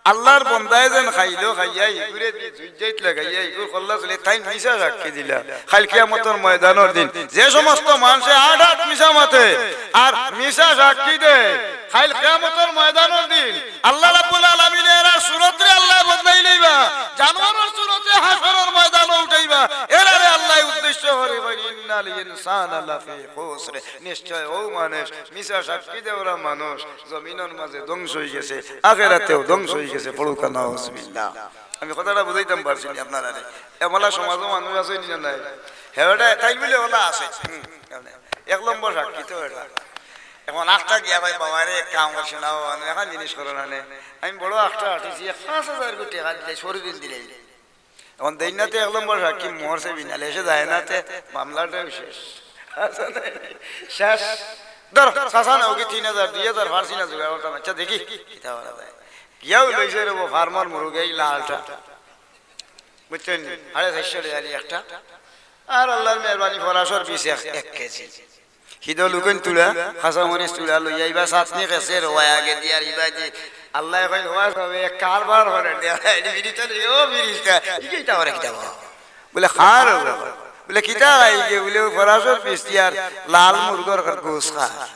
আল্লাহর বন্দায় যেন খাইলো, খাইয়া ইগুরে দি জুইত লাগাইয়া ইগুর কল্লা চলে, তাইন মিছা সাক্ষী দিলা। কাইল কিয়ামতর ময়দানর দিন যে সমস্ত মানষে আট আট মিছা মাতে আর মিছা সাক্ষী দেয়, কাইল কিয়ামতর ময়দানর দিন আল্লাহ রাব্বুল আলামিনে এরার সুরতরে আল্লায় বদলাই লইবা, জানোয়ারর সুরতে হাশরর ময়দানো উঠাইবা, এরারে আল্লায় উদ্দেশ্য করি কইন, "ইন্নাল ইনসানা লাফি খুসর।" নিশ্চয় ও মানুষ, মিছা সাক্ষী দেওরা মানুষ, জমিনর মাঝে ধ্বংস হই গেছে, আখেরাতেও ধ্বংস হই গেছে। পড়ুক্কা নাউজুবিল্লাহ। আমি কথাটা বুঝাইতাম পারছি নি আপনারারে? এমলা সমাজও মানুষ আছে নি না নাই? হেবেটা তাই বলে ওলা আছে। হুম, এক নম্বর সাক্ষী তো এটা। এখন আখটা গিয়া কয়, "বাবারে, এক কাম করছে না বাবা, আমি এখন জিনিস করো না নে। আমি বড় আখটা আটিছি, পাঁচ হাজার কোটি টাকা দিলে, সরু দিন দিলে।" এখন দেই না তে এক নম্বর সাক্ষী মরছে বিনালে, এসে যায় না তে মামলাটাও শেষ। আছে না? শেষ। ধর, চাচা না, ওকে তিন হাজার, দুই হাজার পারছি না জোগাড় করতাম। আচ্ছা, দেখি, কিতা করা যায়। গিয়াও লইছে রে ও ফার্মার মুরুগ, এই লালটা। বুঝছেন? সাড়ে চারশো টাকা দিয়া একটা। আর আল্লাহর মেহেরবানি, ফরাসর পিস এক, এক কেজি। হিদো লুকইন তুলা, কাঁচা মরিচ তুলা লইয়া ইবা চাটনি খেছে রোয়া আগে দি আর ইবা দি। আল্লায় কইন, "ওয়া সবে কারবার করে দে, এই বিড়িটা দে, ও বিড়িটা।" ই কিতা করে, কিতা করে? বলে, "খার।" বলে, "কিতা খাই গে?" বলে, "ও ফরাসর পিস দি আর লাল মুরগর গোস খা।"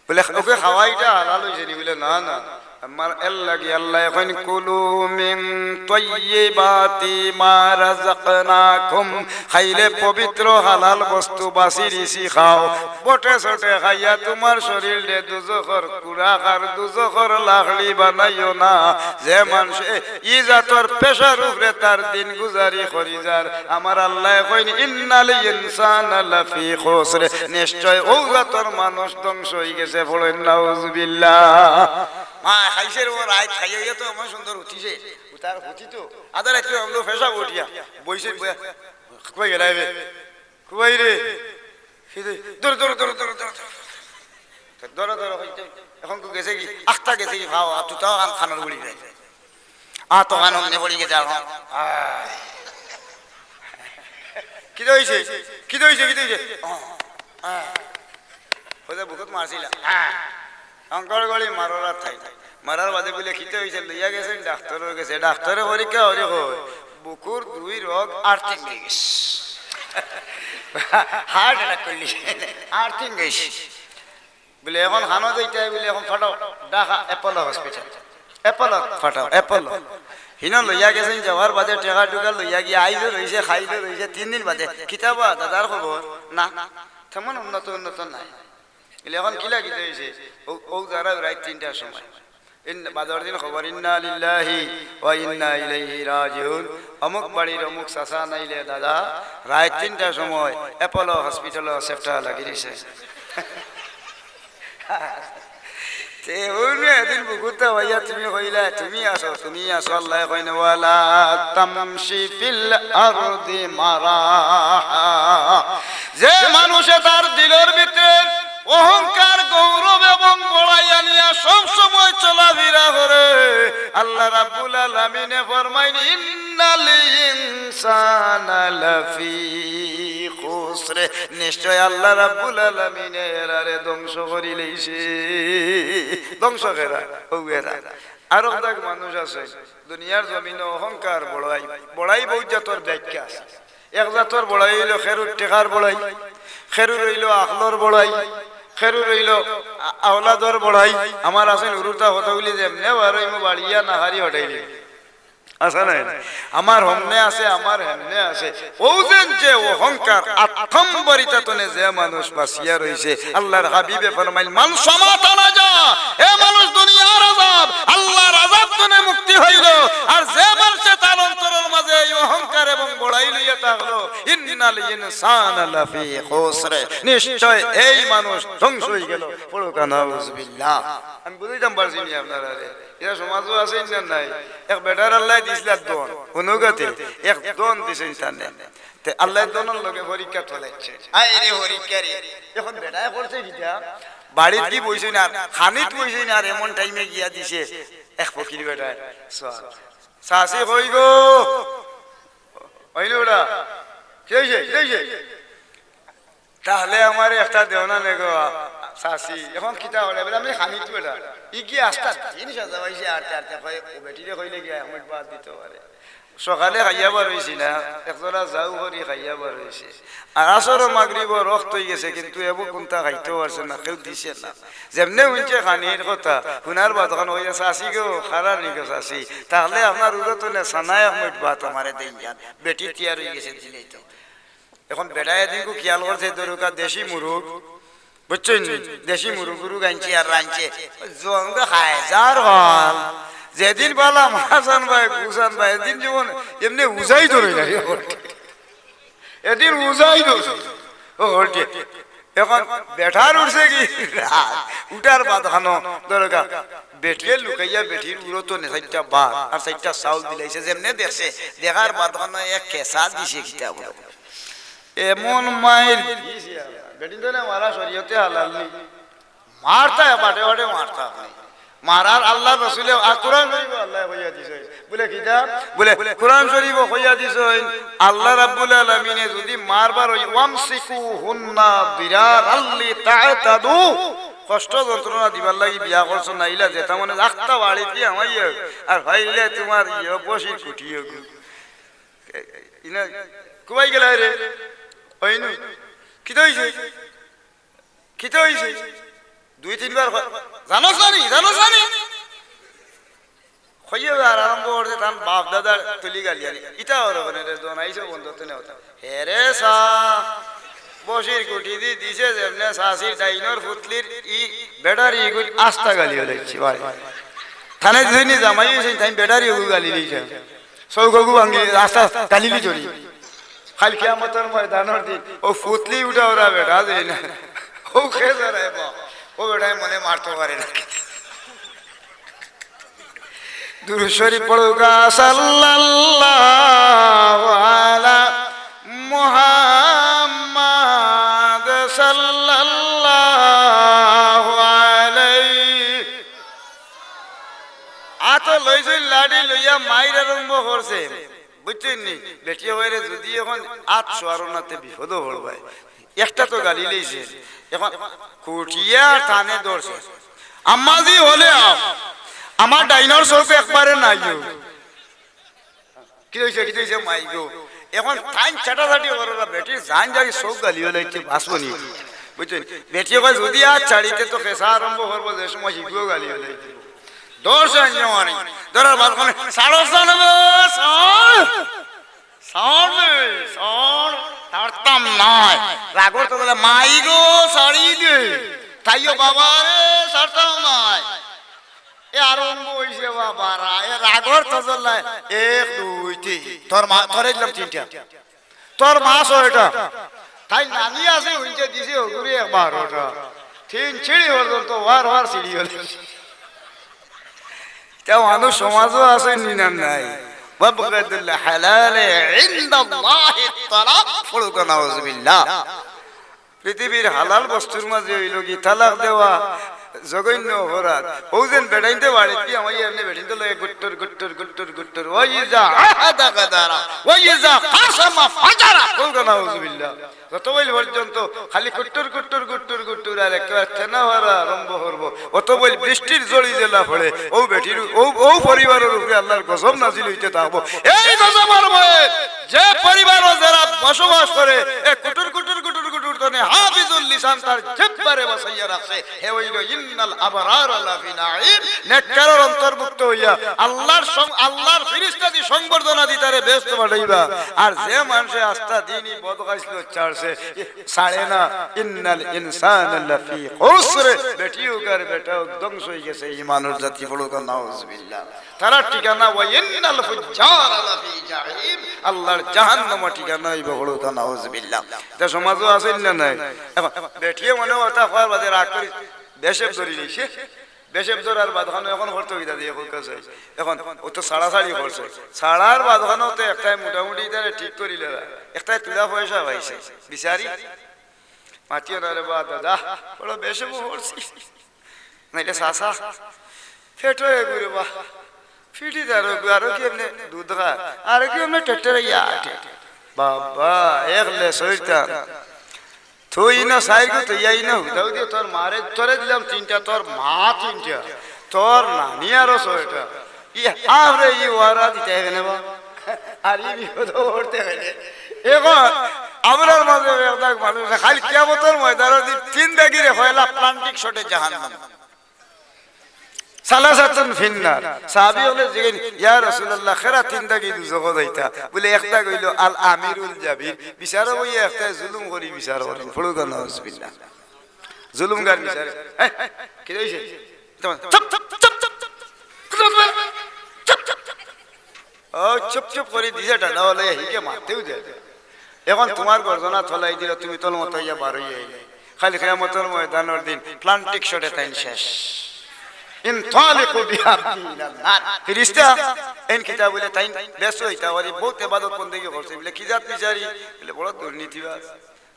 বলে, "ওকে খাওয়াইটা হালাল হইছে নি?" বলে, "না, না।" আমার এর লাগি আল্লায় কইন, "কুলু মিন তাইয়্যিবাতি মা রাযাকনাকুম।" খাইলে পবিত্র হালাল বস্তু বাছি রিছি খাও। বটে চটে খাইয়া তুমার শরীররে দুজখর কুড়াক আর দুজখর লাকড়ি বানাইও না। যে মানষে ই জাতর পেশার উপরে তার দিন গুজারি করি যার, আমার আল্লায় কইন, "ইন্নাল ইনসানা লাফি খুসর।" নিশ্চয় অউ জাতর মানুষ ধ্বংস হই গেছে। পড়ইন নাউজুবিল্লাহ। মা খাইছে রে, ও রাইত খাইয়া ইয়া তো এমন সুন্দর উঠিছে। উঠার উঠি তো। আধা রাইত করে আমরা পেশাব উঠিয়া। বইছে, বইয়া। কই গেলা এবে? কই রে? ধরো, ধরো, ধরো, ধরো, ধরো, ধরো। তো ধরো, ধরো, হইতে। এখন তো গেছে কি? আখতা গেছে কি? ভাও, আর তো তাও খান-, খানোর গুড়ি নাই। আর তো খান অমনে পড়ি গেছে এখন। আহ। কিতা হইছে? কিতা হইছে? কিতা হইছে? আহ, আহ। হয়তো বুকুত মারছিল। আহ। শঙ্কর গড়ি মারর আর ঠাই নাই। মারার বাদে বলে, "কিতা হইছে?" লইয়া গেছেন ডাক্তারর গেছে। ডাক্তারে পরীক্ষা করি কয়, "বুকুর দুই রগ আর্থিং হয়ে গেছে।" হার্ট অ্যাটাক করলি, আর্থিং হয়ে গেছে। বলে, "এখন খানো যাইতে হয়?" বলে, "এখন ফাটাও, ঢাকা অ্যাপোলো হসপিটাল।" অ্যাপোলো ফাটাও, অ্যাপোলো। হিনো লইয়া গেছেন, যাওয়ার বাদে টেকা টুকা লইয়া গিয়া আইলো রইছে, খাইলো রইছে, তিন দিন বাদে, "কিতা বা দাদার খবর?" "না, তেমন উন্নত, উন্নত নাই।" বলে, "এখন কিলা কিতা হইছে?" ও, ও যারা রাইত তিনটার সময়। ইন-, বাদর দিন খবর, "ইন্না লিল্লাহি ওয়া ইন্না ইলাইহি রাজিউন।" অমুক বাড়ির অমুক চাচা নাইলে দাদা রাইত তিনটার সময় অ্যাপোলো হসপিটালো সেপ্টা লাগি দিছে। তে অইন্য এদিন বুকুতা ভাইয়া তুমি কইলা, "তুমি আছো, তুমি আছো।" আল্লায় কইন, "ওয়ালা তামশি ফিল আরদি মারাহা।" যে মানুষে তার দিলর ভিতরে অহংকার, গৌরব এবং বড়াই আনিয়া সব সময় চলাফিরা করে, আল্লাহ রাব্বুল আলামিনে ফরমাইন, "ইন্নাল ইনসানা লাফি খুসরে।" নিশ্চয় আল্লাহ রাব্বুল আলামিনে এরারে ধ্বংস করি লইছে। ধ্বংস কেরা? অউ এরা। আরক দাগ মানুষ আছে, দুনিয়ার জমিনো অহংকার বড়াই, বড়াই বউত জাতর ব্যাখ্যা আছে। এক জাতর বড়াই অইলো খেরুর টেকার বড়াই, খেরুর অইলো আখলর বড়াই, খেরুর অইলো আ-, আওলাদর বড়াই। আমার আছে নুরুতা কতগুলি যেমনে বার অইমু বাড়িয়া না হারি হটাইলি। আছে না? আমার হমনে আছে, আমার হেমনে আছে। অউ যেন যে অহংকার আত্মম্বরিতা তনে যে মানুষ বাঁচিয়া রইছে, আল্লাহর হাবিবে ফরমাইল, "মান সামাতা নাজা।" এ মানুষ দুনিয়ার আযাব, আল্লাহর আযাব তনে মুক্তি হইল। আর যে মানুষে তার অন্তরর মাঝে এই অহংকার এবং বড়াই লইয়া থাকলো, "ইন্নাল ইনসানা লাফি খুসর।" নিশ্চয় এই মানুষ ধ্বংস হয়ে গেল। পড়ুকা নাউজুবিল্লাহ। আমি বুঝাইতাম পারছি নি আপনারারে? এরা সমাজও আছে না নাই? এক বেটার আল্লাহ দিছিলা দন, অনুগতে এক দন দিছেন তানে। তে আল্লাহ দনর লগে পরীক্ষা চলাইছে। আয় রে পরীক্ষা রে। এখন বেটায় করছে কিতা? বাড়িত কি বইছে না, খানিত বইছে না, আর এমন টাইমে গিয়া দিছে এক ফকির বেটায়। সওয়াল। "চাচি কই গো?" অইলো ওটা। "কি হইছে? কি হইছে?" "তাহলে আমারে একটা দেও না নে গো, চাচি।" এখন কিতা করে? বলে, "আমি খানিত বেটা।" ই কি আস্তা দিন সাজা পাইছে, আরতে আরতে কয়, "ও বেটিরে কইলে গিয়া আমার বাদ দিতে পারে।" সকালে খাইয়া বার হইছি না, একজোড়া যাও করি খাইয়া বার হইছে। আর আসর ও মাগরিব ও রক্ত হই গেছে, কিন্তু এবো কোনটা খাইতেও পারছে না, কেউ দিছে না। যেমনে হুনছে খানির কথা, হুনার বাদ অখান কইয়া, "চাচি গো, খারা নি গো চাচি, তাহলে আপনার উরো তনে সানা এক মুঠ ভাত আমারে দেইন যান, বেটি তৈয়ার হই গেছে, দিলেই তো।" এখন বেটায় এদিনকু খেয়াল করছে, দরকার দেশি মুরগ, বুঝছইন নি? দেশি মুরগ গুরু গাইছে আর রাইছে। জঙ্গ খায় যার হল। যেদিন বালা মাছ আনবায়, গুছ আনবায়, এদিন যেমন এমনে উজাই ধরে যায়। এদিন উজাই ধরে। ও হলটে। এখন বেটার উঠছে কি? রাগ। উঠার বাদ খানো দরকার। বেটিয়ে লুকাইয়া বেটির উরো তনে চাইরটা ভাত আর চাইরটা চাউল দিলাইছে। যেমনে দেখছে, দেখার বাদ খানো এক কেসা দিছে কিতা বলে। এমন মাইর দিছে, বেটিন তো না মারা শরীয়তে হালাল নি। মারতা বাটে বাটে মারতা আপনি। মারার আল্লাহর রসুলে, আর কোরআন শরীফ আল্লাহ কইয়া দিছে। বলে কিতা? বলে কোরআন শরীফ কইয়া দিছে, আল্লাহ রাব্বুল আলামিনে যদি মারবার অয়, "ওয়ামসিকুহুন্না দিরারাল লিতাতাদু।" কষ্ট যন্ত্রণা দিবার লাগি বিয়া করছো, নাইলা যেতা মনে আখতা বাড়িত হামাইয়া, আর পাইলে তুমার ইয়ে বসির কুটি অগু। ইনা কুবাই গেলা রে? অইনু। কিতা অইছে? কিতা অইছে? দুই তিনবার ক-, "জানোস না নি? জানোস না নি?" কইয়া আর আরম্ভ করছে, তান বাপ দাদার তুলি গালি আনি। ইতা ওর ওখানে রে, দোন আইছে বন্ধ তো নেওতা। হে রে সা, বসির কুটি দি দিছে যেমনে চাচির ডাইনর ফুতলির ই বেটারি ইগুল আস্তা গালি হলাইছে ভাই। থানে দিছে নি জামাই হইছে, তাই বেটারি ইগু গালি দিছে। চউখ অগু ভাঙ্গি, আস্তা গালি দি চলি। কাইল কিয়ামতর ময়দানর দিন, ও ফুতলি উঠা ওরা বেটা যায় না। ও খে যারা এবা, ও বেটায় মনে মারতে পারে না। দুরূদ শরীফ পড়ুকা, সাল্লাল্লাহু আলা মুহাম্মাদ সাল্লাল্লাহু আলাইহি। আতো লইছইন লাঠি লইয়া মাইর আরম্ভ করছে। বুঝছইন নি? বেটিয়ে কইরে, "যদি এখন আত সোয়ারো না তে বিপদো পড়বায়।" একটা তো গালি লইছে, এখন কুটিয়া থানে ধরছে। "আম্মাজি হলে আও, আমার ডাইনর চউখ একবারে নাই গো।" কি অইছে, কি অইছে, মাই গো? এখন তাইন ছাটাছাটি কররা, বেটি জান যাই চউখ গালি হলাইছে, বাঁচবো নি? বুঝছইন? বেটিয়ে কয়, "যদি আত ছাড়িতে তো কেসা আরম্ভ করবো, যে সময় হিগুও গালি হলাইছে।" ধরছে আইন মারি। ধরার বাদ কয়, "ছাড়ো, ছাড়ো, ছাড়। ছাড় রে, ছাড়।" ছাড়তাম নায়। রাগর তো বলে, "মাই গো, ছাড়ি দে।" তাইও, "বাবা রে, ছাড়তাম নায়।" এ আরম্ভ অইছে বাবা রা-, এ রাগর তো জ্বললায়। এক, দুই, তিন। তোর মা, তোরে দিলাম তিনটা। তোর মা ছয়টা। তাই নানি আছে, হুনতে দিছে অগুরে এক বারোটা। তিন ছিঁড়ি পর্যন্ত ওয়ার ওয়ার ছিঁড়ি হলে। তা মানুষ সমাজও আছে নি না নাই? ওয়াবগাদুল হালালে ইনদাল্লাহিত তালাক। পড়ুকা নাউজুবিল্লাহ। পৃথিবীর হালাল বস্তুর মাঝে অইলো কি তালাক দেওয়া জঘন্য অপরাধ। অউ যেন বেটাইন্তে বাড়িত কি আমার এমনে বেটিন্তে লগে গুট্টুর, গুট্টুর, গুট্টুর, গুট্টুর। ওয়া ইজা আহাদা গাদারা, ওয়া ইজা কাসামা ফাজারা। পড়ুকা নাউজুবিল্লাহ। যত বইল পর্যন্ত খালি গুট্টুর, গুট্টুর, গুট্টুর, গুট্টুর। আর একেবারে তেনা ফারা আরম্ভ করবো। অত বইল বৃষ্টির ঝড়ি যেলা পড়ে, অউ বেটির, অউ, অউ পরিবারর উপরে আল্লার গজব নাজিল অইতে থাকবো। এই গজবর ভয়ে যে পরিবারো যেরা বসবাস করে, এ কুটুর কুটুর কুটুর কুটুর তনে হাফিজুল লিসান তার জিব্বারে বাচাইয়া রাখছে, হে অইলো ইন্নাল আবরারা লাফি নাঈম, নেককারর অন্তর্ভুক্ত অইয়া আল্লার সং-, আল্লার ফিরিস্তাদি সংবর্ধনা দি তারে বেহেস্তো পাঠাইবা। আর যে মানষে আস্তা দিনই বদখাসলত ছাড়ছে, ছাড়ে না, ইন্নাল ইনসানা লাফি খুসর, বেটি অউক আর বেটা অউক ধ্বংস অইগেছে ই মানব জাতি, পড়ুক্কা নাউজুবিল্লাহ। তারার ঠিকানা ওয়া ইন্নাল ফুজ্জারা লাফি জাহিম, আল্লার জাহান্নামো ঠিকানা অইবো, পড়ুক্কা নাউজুবিল্লাহ। ইতা সমাজো আছে না নাই? এখন বেটিয়ে মনে অয় অতা কওয়ার বাদে রাগ করি বেশেপ ধরি নিছে। বেশেপ ধরার বাদ খানো এখন করতো কিতা দিয়া কউক্কা চাই। এখন অউ তো ছাড়াছাড়ি করছে। ছাড়ার বাদ খানো তো একটায় মোটামুটি ইতারে ঠিক করিলে, একটায় তুলা পয়সা পাইছে। বিচারি মাতিও না রে বা দাদা, বড় বেশেপ করছি। নাইলে চাচা, পেটো এগু রে বা, ফিটি তার এগু, আরো কি এমনে দুধ খায়, আরো কি এমনে টেট্টেরে ইয়া আটে। বাবা, এক লেসইরতা। তুই ইনো চাইরগু, তুই ইয়া ইনো হুদাউ দিও, তোর মারে, তোরে দিলাম তিনটা, তোর মা তিনটা, তোর নানি আরো ছয়টা। ই আরে, ই ওয়ারা দিতে হবে না বা? আর ই বিপদ পড়তে হবে। এখন আমরার মাঝে এক দাগ মানুষ, খালি কিয়ামতর ময়দানর দিন তিন দাগিরে কয়লা প্লান্টিক শটে জাহান্নাম। সালাসাতুন ফিন্নার। সাহাবী অকলে জিগাইন, "ইয়া রাসূলুল্লাহ, কেরা তিন দাগি দুজখো যাইতা?" বলে, "এক দাগ অইলো আল আমিরুল জাবির, বিচারো বইয়া একটায় জুলুম করি বিচার করি।" পড়ুক্কা নাউজুবিল্লাহ। জুলুমগার বিচারে। এই, কিতা অইছে? চুপ, চুপ, চুপ, চুপ, চুপ। চুপ, চুপ, চুপ। ও চুপ চুপ করি দিছে ডান্ডা অলা, হিগে মাততেউ দেয় না। এখন তুমার গর্দনা থলাই দিলো, তুমি তলমতো অইয়া বার অইয়া আইলে। খালি কিয়ামতর ময়দানর দিন প্লান্টিক শটে তাইন শেষ। ইনতালিকু বিআবদি ইলান নার। ফিরিস্তা, এইন কিতা বলে তাইন বেহেস্তো অইতা পারি, বউত ইবাদত বন্দেগি করছে। বলে, "কি জাত বিচারি?" বলে, "বড় দুর্নীতিবাজ।"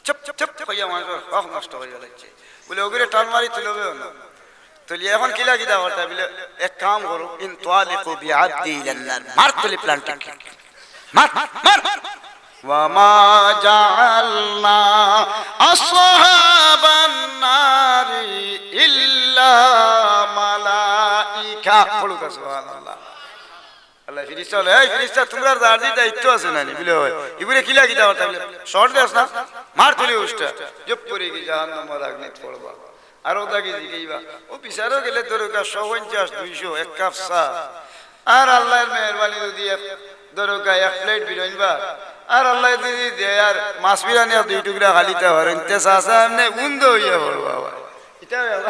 চুপ, চুপ, চুপ কইয়া মানষর হক নষ্ট করিয়া লাইছে। বলে, "অগুরে টান মারি তুলবে না।" তুলি এখন কিলা কিতা করতা? বলে, "এক কাম করো, ইনতালিকু বিআবদি ইলান নার।" মার তুলি প্লান্টিক। মার, মার। ওয়া মা জাআলনা আসহাবান নারি ইল্লা মালাইকা। পড়ুক্কা সুবহানাল্লাহ। আল্লায় ফিরিস্তা অকলে, "এই ফিরিস্তা, তুমরার যার যে দায়িত্ব আছে না নি?" বলে, "অয়।" "ইগুরে কিলা কিতা করতা?" বলে, "শর্ট দেস না, মার তুলি উষ্টা।" জুপ করি কি জাহান্নামর আগ্নিত পড়বা। আরো দাগি জিগাইবা, অউ বিচারো গেলে ধরুক্কা একশো পঞ্চাশ, দুইশো, এক কাপ চা। আর আল্লার মেহেরবানি যুদি এক, ধরুক্কা এক প্লেট বিরিয়ানি বা, আর আল্লায় যুদি দেয় আর মাছ বিরিয়ানি এক দুই টুকরা খালিতা পারইন, তে চাচা এমনে উন্দা অইয়া পড়বা আবার। ইটা অইলো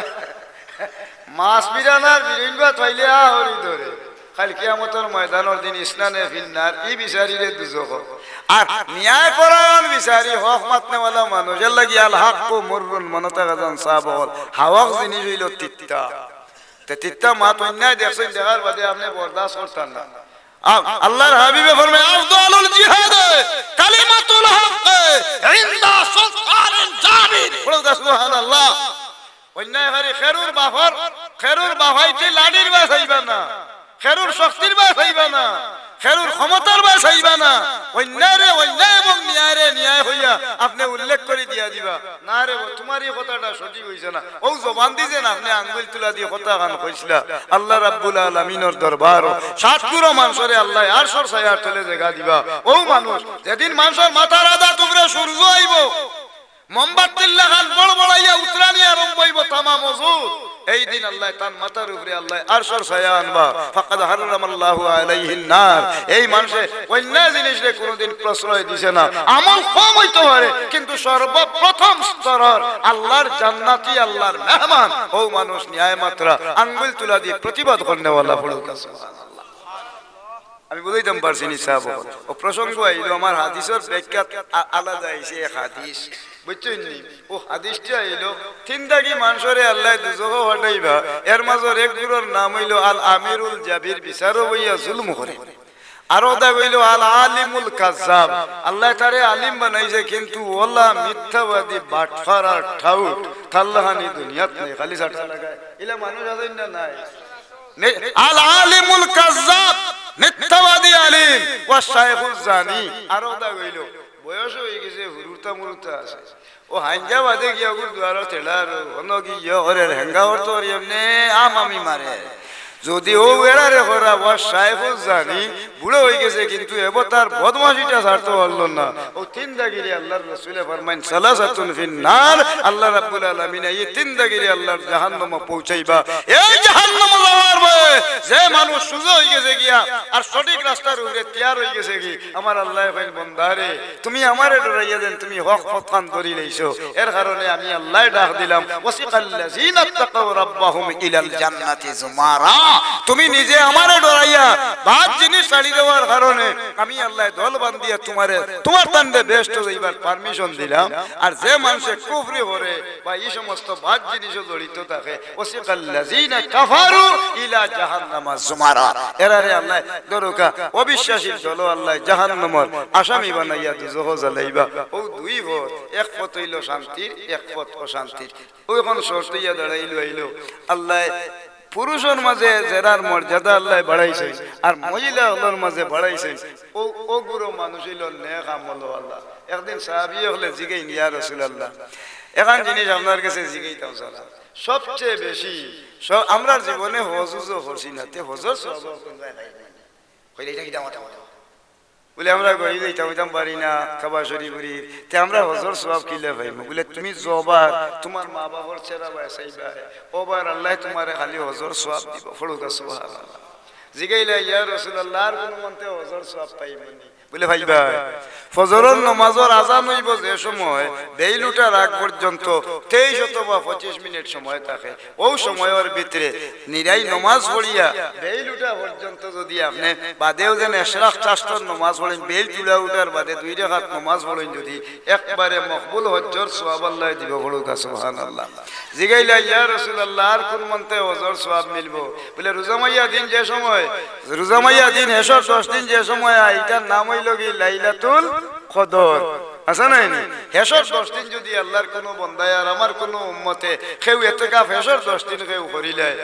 মাছ বিরানার বিরইন ভাত পাইলে আ হরি ধরে। কাইল কিয়ামতর ময়দানর দিন ইসনানে ফিন্নার, ই বিচারিরে দুজখ। আর ন্যায় পরায়ণ বিচারি, হক মাতনেওয়ালা মানুষ, এর লাগি আল হাক্কু মুররুন, মনো থাকে যেন সাব অকল, হাওয়াক জিনিস অইলো তিত্তা। তে তিত্তা মাত অন্যায় দেখছইন, দেখার বাদে আপনে বরদাস্ত করতা না। আ-, আল্লার হাবিবে ফরমায়, "আফদালুল জিহাদে কালিমাতুল হক ইনদা সুলতানিন জাবির।" পড়ো সুবহানাল্লাহ। অন্যায়কারী খেরুর বাফর, খেরুর বাফাইতে লাঠির বায় চাইবা না, খেরুর শক্তির বায় চাইবা না, খেরুর ক্ষমতার বায় চাইবা না। অন্যায়রে অন্যায় এবং ন্যায়রে ন্যায় কইয়া আপনে উল্লেখ করি দিয়া দিবা। না রে বা, তুমার ই কথাটা সঠিক অইছে না। অউ জবান দি যেন আপনে আঙ্গুল তুলা দি কথাখান কইছলা, আল্লা রাব্বুল আলামিনর দরবারো সাত গুরু মানষরে আল্লায় আরশর ছায়ার তলে জাগা দিবা। অউ মানুষ, যেদিন মানষর মাথার আদাত উপরে সূর্য আইবো, মোমবাতির লাখান বড়বড়াইয়া উতরানি আরম্ভ অইবো তামাম অজুদ। এই দিন আল্লায় তান মাথার উপরে আল্লায় আরশর ছায়া আনবা। ফাকাদ হাররামাল্লাহু আলাইহিন নার। এই মানষে অন্যায় জিনিসরে কুনুদিন প্রশ্রয় দিছে না। আমল কম অইতো পারে, কিন্তু সর্বপ্রথম স্তরর আল্লার জান্নাতি, আল্লার মেহমান, অউ মানুষ ন্যায় মাতরা, আঙ্গুল তুলা দি প্রতিবাদ করনেওয়ালা। পড়ো সুবহানাল্লাহ। আমি বুঝাইতাম পারছি নি সাব অকল? অউ প্রসঙ্গ আইলো, আমার হাদিসর ব্যাখ্যাত আ-, আলাদা আইছে এক হাদিস, বুঝছইন নি? অউ হাদিসটা আইলো, তিন দাগি মানষরে আল্লায় দুজখো ফাঠাইবা, এর মাজর এক গুরুর নাম অইলো আল আমিরুল জাবির, বিচারো বইয়া জুলুম করে। আরো দাগ অইলো আল আলিমুল কাজ্জাব, আল্লায় তারে আলিম বানাইছে, কিন্তু অলা মিথ্যাবাদী, বাটপার আর টাউট, তার লাখান ই দুনিয়াত নাই, খালি সাটা লাগায়। ইলা মানুষ আছইন না নাই? মি-, আল আলিমুল কাজ্জাব, মিথ্যাবাদী আলিম, ওয়া শাইখুজ জানি। আরো দাগ অইলো, বয়স অইগেছে, হুরুতা মুরুতা আছে। অউ হাইঞ্জা বাদে গিয়া অগুর দুয়ারো তেড়ার, অনো গিয়া ইয়ে করের, হেঙ্গা করতো করি এমনে আম আমি মারের। যুদি অউ এরারে করা, ওয়া শাইখুজ জানি, বুড়া অইগেছে, কিন্তু এবো তার বদমাশিটা ছাড়তো পারলো না। অউ তিন দাগিরে আল্লার রসুলে ফরমাইন, সালাসাতুন ফিন নার, আল্লা রাব্বুল আলামিনে ই তিন দাগিরে আল্লার জাহান্নামো পৌঁছাইবা। এই জাহান্নামো যাওয়ার ভয়ে যে মানুষ সুজা অইগেছে গিয়া আর সঠিক রাস্তার উপরে তৈয়ার অইগেছে গি, আমার আল্লায় কইন, বন্দারে, তুমি আমারে ডরাইয়া যেন তুমি হক পথখান ধরি লইছো, এর কারণে আমি আল্লায় ডাক দিলাম, ওয়াসিকাল্লাযীনা ইত্তাকাউ রাব্বাহুম ইলাল জান্নাতি যুমারা। তুমি নিজে আমারে ডরাইয়া বাদ জিনিস ছাড়ি দেওয়ার কারণে আমি আল্লায় দল বান্ধিয়া তুমারে, তুমার তানরে বেহেস্তো যাইবার permission দিলাম। আর যে মানষে কুফরি করে বা ই সমস্ত বাদ জিনিসো জড়িত থাকে, ওয়াসিকাল্লাযীনা কাফারু ইলা জাহান্নামা যুমারা। এরারে আল্লায় দরকা অবিশ্বাসীর দলো আল্লায় জাহান্নামর আসামি বানাইয়া দুজখো জ্বালাইবা। অউ দুই পথ, এক পথ অইলো শান্তির, এক পথ অশান্তির। অউ অখন শর্ত অইয়া দাঁড়াইলো আইলো, আল্লায় পুরুষর মাঝে যেরার মর্যাদা আল্লায় বাড়াইছইন আর মহিলা অকলর মাঝে বাড়াইছইন, অউ, অগুর মানুষ অইলো নেক আমলআলা। একদিন সাহাবী অকলে জিগাইন, ইয়া রাসুলাল্লাহ, এখান জিনিস আপনার গেছে জিগাইতাম চাইরা, সবচেয়ে বেশি স-, আমরার জীবনে হজ উজও করছি না, তে হজর সওয়াব কুনবায় পাইমু নি? কইলে, ইটা কিতা মাতো? বুলে, আমরা গরিব, যাইতাম অইতাম পারি না কাবা শরিফ উরিফ, তে আমরা হজর সওয়াব কিলা পাইমু? বুলে, তুমি যবার তুমার মা বাপর চেহারা বায় চাইবায়, অবার আল্লায় তুমারে খালি হজর সওয়াব দিবো। পড়ুক্কা সুবহানাল্লাহ। জিগাইলা, ইয়া রাসুলাল্লাহ, আর কুনু মন্তে হজর সওয়াব পাইমু নি? বুলে, পাইবায়। ফজরর নমাজর আজান অইবো যে সময়, বেইল উঠার আগ পর্যন্ত তেইশ অথবা পঁচিশ মিনিট সময় থাকে। অউ সময়র ভিতরে নিরাই নমাজ পড়িয়া বেইল উঠা পর্যন্ত যুদি আপনে বাদেও যেন এশরাক চাস্তর নমাজ পড়ইন, বেইল তুলা উঠার বাদে দুই রেকাত নমাজ পড়ইন যুদি, একবারে মকবুল হজ্জর সওয়াব আল্লায় দিবো। পড়ুক্কা সুবহানাল্লাহ। জিগাইলা, ইয়া রাসুলাল্লাহ, আর কুন মন্তে হজর সওয়াব মিলবো? বুলে, রুজা মাইয়া দিন যে সময়, রুজা মাইয়া দিন হেশর দশ দিন যে সময় আয়, ইটার নাম অইলো গি লাইলাতুল কদর। আছে না নি? হেশর দশ দিন যুদি আল্লার কুনু বন্দায় আর আমার কুনু উম্মতে কেউ এতেকাফ হেশর দশ দিন কেউ করিলায়,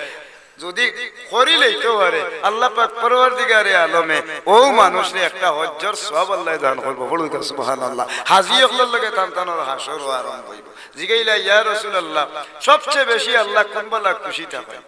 যুদি করিলাইতো পারে, আল্লা পাক পরওয়ারদিগারে আলমে অউ মানুষরে একটা হজ্জর সওয়াব আল্লায় দান করবো। পড়ুক্কা সুবহানাল্লাহ। হাজি অকলর লগে তান তানর হাশরও আরম্ভ অইবো। জিগাইলা, ইয়া রাসুলাল্লাহ, সবচেয়ে বেশি আল্লা কুনবালা খুশি থাকইন?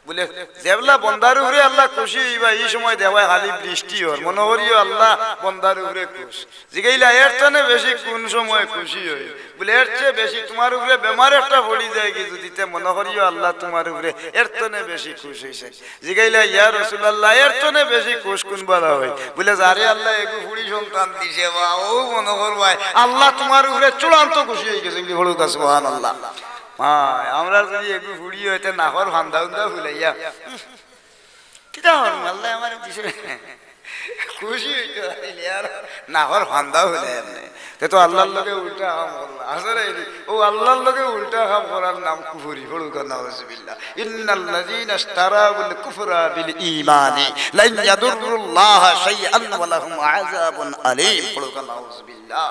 বুলে, যেবলা বন্দার উপরে আল্লা খুশি অইবা, ই সময় দেখবায় খালি বৃষ্টি অর, মনো করিও আল্লা বন্দার উপরে খুশ। জিগাইলা, এর তনে বেশি কুন সময় খুশি অইন? বুলে, এর চেয়ে বেশি তুমার উপরে বেমার একটা পড়ি যায় গি যুদি, তে মনো করিও আল্লা তুমার উপরে এর তনে বেশি খুশ অইছে। জিগাইলা, ইয়া রাসুলাল্লাহ, এর তনে বেশি খুশ কুনবালা অয়? বুলে, যারে আল্লায় এগু ফুড়ি সন্তান দিছে বা, অউ মনো করবায় আল্লা তুমার উপরে চূড়ান্ত খুশি অইগেছে। পড়ুক্কা সুবহানাল্লাহ। হ্যাঁ, আমরার যুদি এগু ফুড়ি অয়, তে নাকর ফান্দা উন্দা ফুলাইয়া, কিতা করমু, আল্লায় আমারে দিছে। খুশি অইতো পারলে আর নাকর ফান্দা ফুলাইয়া এমনে। তে তো আল্লার লগে উল্টা কাম করলা। আসলে অউ আল্লার লগে উল্টা কাম করার নাম কুফরি। পড়ুক্কা নাউজুবিল্লাহ। ইন্নাল্লাযীনা ইশতারাউল কুফরা বিল ঈমানি লান ইয়াদুররুল্লাহা শাইআন ওয়া লাহুম আযাবুন আলীম। পড়ুক্কা নাউজুবিল্লাহ।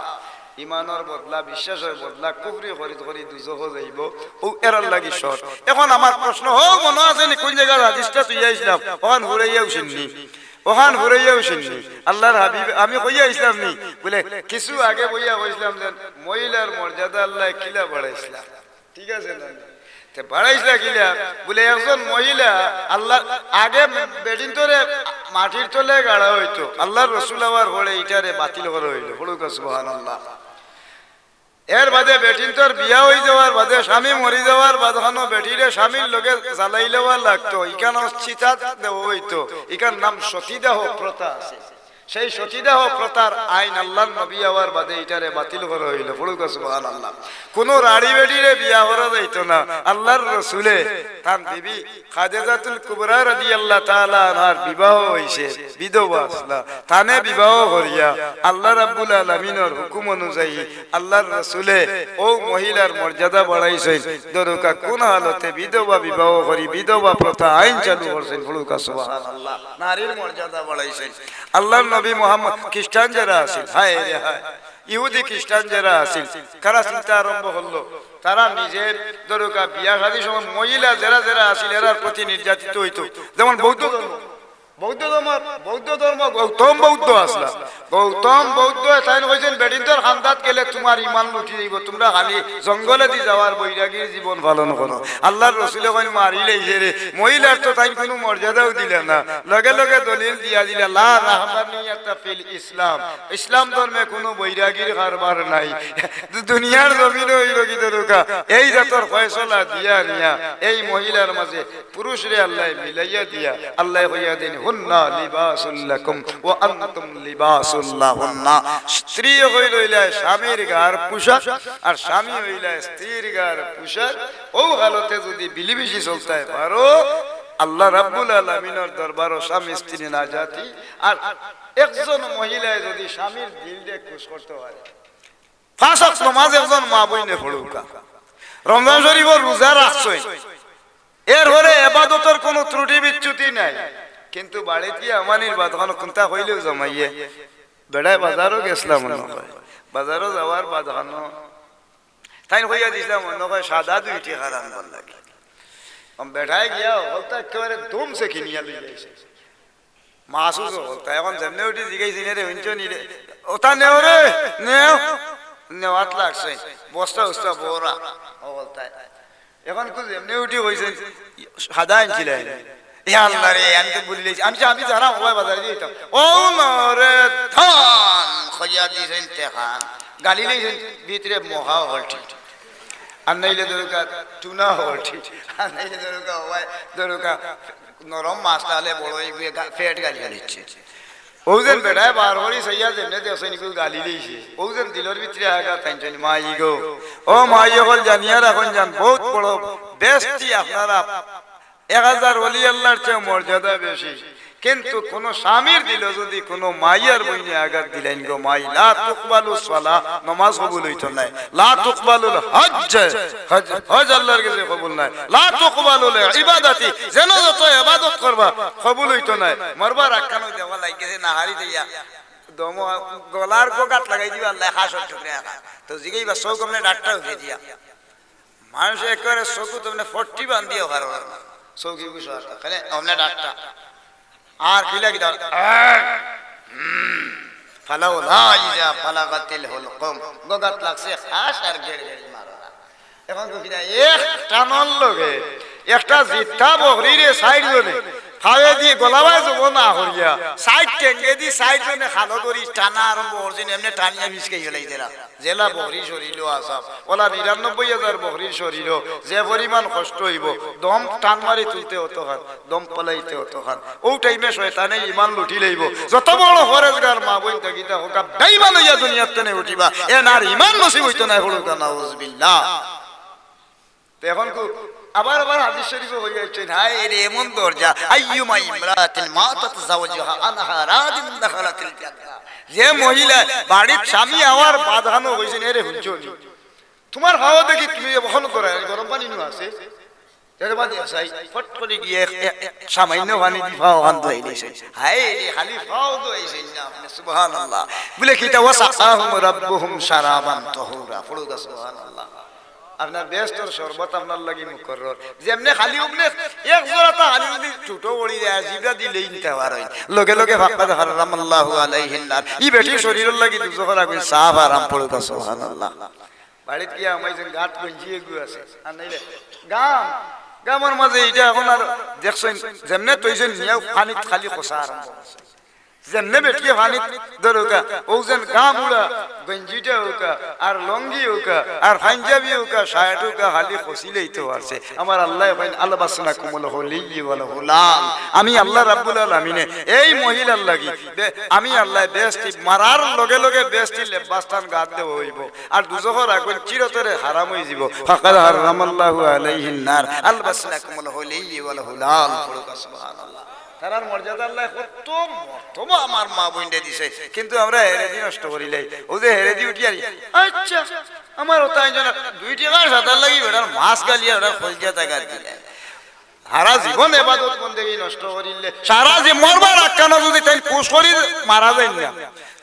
ইমানর বদলা, বিশ্বাসর বদলা কুফরি খরিদ করি দুজখো যাইবো। অউ এরার লাগি শর্ত। অখন আমার প্রশ্ন, অউ মনো আছে নি কুন জাগার হাদিসটা থইয়া আইছলাম? অখান হুরাইয়া উঠছইন নি? অখান হুরাইয়া উঠছইন নি? আল্লার হাবিব, আমি কইয়া আইছলাম নি? বুলে, কিছু আগে বইয়া কইছলাম যে মহিলার মর্যাদা আল্লায় কিলা বাড়াইছলা। ঠিক আছে না? তে বাড়াইছলা কিলা? বুলে, একজন মহিলা আল্লার আগে বেটিন্তরে মাটির তলে গাড়া অইতো, আল্লার রসুল আওয়ার পরে ইটারে বাতিল করা অইলো। পড়ুক্কা সুবহানাল্লাহ। এর বাদে বেটিন্তর বিয়া অই যাওয়ার বাদে, স্বামী মরি যাওয়ার বাদে খানো বেটিরে স্বামীর লগে জ্বালাইলেওয়া লাগতো, ইখানো চিতাত দেওয়া অইতো, ইখান নাম সতীদাহ প্রথা আছে। সেই সতীদাহ প্রথার আইন আল্লার নবী আওয়ার বাদে ইটারে বাতিল করা অইলো। পড়ুক্কা সুবহানাল্লাহ। কুনু রাড়ি বেটিরে বিয়া করা যাইতো না। আল্লার রসুলে তান বিবি খাদিজাতুল কুবরা রাদিয়াল্লাহু তাআলা আনহার বিবাহ অইছে, বিধবা আছলা। তানে বিবাহ করিয়া আল্লা রাব্বুল আলামিনর হুকুম অনুযায়ী আল্লার রসুলে অউ মহিলার মর্যাদা বাড়াইছইন। দরকা কুন হালতে বিধবা বিবাহ করি, বিধবা প্রথা আইন চালু করছইন। পড়ুক্কা সুবহানাল্লাহ। নারীর মর্যাদা বাড়াইছইন। আল্লার নবী মুহাম্মদ, খ্রিস্টান যেরা আছিল, হায় রে হায়, ইহুদি খ্রিস্টান যেরা আছিল, তারা চিন্তা আরম্ভ করলো, তারা নিজে দরকা বিয়া শাদির সময় মহিলা যেরা যেরা আছিল, এরার প্রতি নির্যাতিত অইতো। যেমন বৌদ্ধ ধর্ম, বৌদ্ধ ধর্ম, বৌদ্ধ ধর্ম, গৌতম বৌদ্ধ আছলা। গৌতম বৌদ্ধ তাইন কইছইন, বেটিন্তর কান্দাত গেলে তুমার ইমান লুটি যাইবো, তুমরা খালি জঙ্গলেদি যাও আর বৈরাগীর জীবন পালন করো। আল্লার রসুলে কইন, মারিলাইছে রে। মহিলার তো তাইন কুনু মর্যাদাও দিলা না, লগে লগে দলিল দিয়া দিলা, লা রাহবানিয়াতা ফিল ইসলাম, ইসলাম ধর্মে কুনু বৈরাগীর কারবার নাই। দুনিয়ার জমিনো অইলো কি দরকার, এই জাতর ফয়সলা দিয়া নিয়া এই মহিলার মাঝে পুরুষরে আল্লায় মিলাইয়া দিয়া আল্লায় কইয়া দেইন, হুন্না লিবাসুল লাকুম ওয়া আনতুম লিবাসুল লাহুন্না। স্ত্রী অইলা স্বামীর গার পোশাক, আর স্বামী অইলা স্ত্রীর গার পোশাক। অউ হালতে যুদি মিলিমিশি চলতায় পারো, আল্লাহ রাব্বুল আলামিনর দরবারো স্বামী স্ত্রী নাজাতি। আর একজন মহিলায় যুদি স্বামীর দিলরে খুশ করতো পারে, পাঁচ ওয়াক্ত নমাজ একজন মা বইনে পড়উক্কা, রমজান শরীফর রোজা রাখছইন, এরপরে এবাদতর কুনু ত্রুটি বিচ্যুতি নাই, কিন্তু বাড়িত গিয়া আমানির বাদ খানো কুন্তা কইলেউ জামাইয়ে, বেটায় বাজারো গেছলাম মনো কয়, বাজারো যাওয়ার বাদ খানো তাইন কইয়া দিছলা মনো কয় সাদা দুইটি খারান বল লাগে। বেটায় গিয়া হকলতা একেবারে দমছে কিনিয়া লইয়া আইছে। মাসুস অকলতা। এখন যেমনে উঠি জিগাইছি, "নে রে, হুনছো নি রে?" "ওটা নেও রে, নেও।" নেওয়াত লাগছে। বস্তা উস্তা বড়া অকলতায়। এখন কু যেমনে উঠি কইছে, "সাদা আনছিলায়।" "ইয়া আল্লাহ রে, আমি তো ভুলিলাইছি। আমি যে, আমি যারা হবায় বাজারে দিতাম।" "ও না রে, ধান খইয়া দিছেন তেখান।" গালি লইছেন ভিতরে মহা হলটি। আর নাইলে দরকার টুনা হলটি। আর নাইলে দরকার হবায় দরকার নরম মাছ তাহলে বড় অইবো, গা-, পেট গালি গালিচ্ছে। অউ যেন বেটায় বার করি চাইয়া যেমনে দেখছে নিকু গালি লইছে। অউ যেন দিলর ভিতরে আঘাত আনছইন, মাই গো। ও মাই অকল জানিয়া রাখইন যান, বউত বড় বেহেস্তি আপনারা। এক হাজার ওলি আল্লাহর চেয়ে মর্যাদা বেশি। কিন্তু কুনু স্বামীর দিলো যুদি কুনু মাইয়ার বইনে আঘাত দিলাইন গো মাই, লা তুকবালু সালাহ, নমাজ কবুল অইতো নায়। লা তুকবালুল হজ, হজ, হজ আল্লাহর গেছে কবুল নায়। লা তুকবালুল ইবাদাতি, যেন যত ইবাদত করবা, কবুল অইতো নায়। মরবার আগ খানো দেওয়া লাগি গেছে, নাহারি দিয়া। দম, গলার গোগাত লাগাই দিবা আল্লাহ, খাসর টুকরা একা। তো জিগাইবা, চউখ অমনে ডাট্টা উঠে দিয়া। মানুষে একেবারে চউখ তো অমনে ফট্টি বান্ধিয়া পারো না। চউখি বুঝো আর কেনে অমনে ডাট্টা। আর কি লাগি দাও? হুম। ফালাউলা ইজা বালাগাতিল হুলকুম। গোগাত লাগছে খাস আর গেড় গেড়ি মারো না। এখন তো কিনা এক টানর লগে একটা জিত্তা বকরিরে সাইড জনে ফাওয়ে দি গলাবায় জবো না করিয়া, সাইড টেঙ্গেদি সাইড জনে খালো ধরি টানা আরম্ভ করছইন, এমনে টানিয়া ফিসকাই ফেলাই দিলা। যেলা বকরি শরীলো আসাব, ওলা নিরানব্বই হাজার বকরির শরীলো যে পরিমাণ কষ্ট অইবো, দম টান মারি তুলতে অতখান, দম পালাইতে অতখান। অউ টাইমে শয়তানে ইমান লুটি লইবো। যত বড় পরেজগার মা বইন থাকিতা হউক্কা, বেইমান অইয়া দুনিয়ার তনে উঠিবা, এন আর ইমান নসিব অইতো নায়, পড়ুক্কা নাউজুবিল্লাহ। তো এখন কু আবার আবার হাদিস শরীফো কইয়া আইছইন, হায় রে এমন দরজা, আইয়ুমা ইমরাতিন মাতাত যাওজুহা আনহা রাদিন দাখালাতিল জান্নাহ। যে মহিলা বাড়িত স্বামী আওয়ার বাদ খানো কইছইন, এরে হুনছো নি? তুমার পাও দেখি তুমি অখন করায়, গরম পানি নু আছে। এর বাদে চাই, ফট করি গিয়া এক, এক, এক সামান্য পানি দি পাও খান ধুয়াই লইছে। হায় রে, খালি পাও ধুয়াইছইন না আপনে, সুবহানাল্লাহ। বলে কিতা, ওয়াসাকাহুম রাব্বুহুম শারাবান তাহুরা। পড়ুক্কা সুবহানাল্লাহ। আপনার বেহেস্তর শরবত আপনার লাগি মুকরর। যেমনে খালি অমনে এক জোড়াতা খালি যুদি ঠুটো পড়ি যায়, জিবরা দিলেই নিতা পারইন। লগে লগে ফাকাদ হাররামাল্লাহু আলাইহিন নার। ই বেটির শরীরর লাগি দুজখর আগুন সাফ হারাম, পড়ুক্কা সুবহানাল্লাহ। বাড়িত গিয়া হামাইছইন, গাত গেঞ্জি এগু আছে। আর নাইলে গাম, গামর মাঝে ইটা এখন আর দেখছইন, যেমনে থইছইন নিয়া পানিত খালি খসা আরম্ভ করছে। যেমনে বেটিয়ে পানিত ধরউক্কা, অউ যেন গাম উড়া, গেঞ্জিটা হউক্কা, আর লুঙ্গি হউক্কা, আর পাঞ্জাবি হউক্কা, শার্ট হউক্কা, খালি খসিলাইতো পারছে। আমার আল্লায় কইন, "আলবাসনাকুমুল হুলিয়্যা ওয়াল হুলাল।" আমি আল্লাহ রাব্বুল আলামিনে এই মহিলার লাগি, বে-, আমি আল্লায় বেহেস্তি মারার লগে লগে বেহেস্তি লেবাসটান গাত দেওয়া অইবো, আর দুজখর আগুন চিরতরে হারাম অইযিবো। ফাকাদ হাররামাল্লাহু আলাইহিন নার। আলবাসনাকুমুল হুলিয়্যা ওয়াল হুলাল। পড়ুক্কা সুবহানাল্লাহ। তারার মর্যাদা আল্লায় কত মর্তবা আমার মা বইনরে দিছে, কিন্তু আমরা হেরেদি নষ্ট করিলাই। অউ যে হেরেদি উঠি আর, আচ্ছা, আমার ওটা একজন দুই টেকার সাদার লাগি বেটার মাছ গালিয়া বেটার কলজা তাগাত দিলে। সারা জীবন এবাদত বন্দেগি নষ্ট করিলে, সারা যে মরবার আগ খানো যুদি তাইন পুশ করি মারা যাইন না,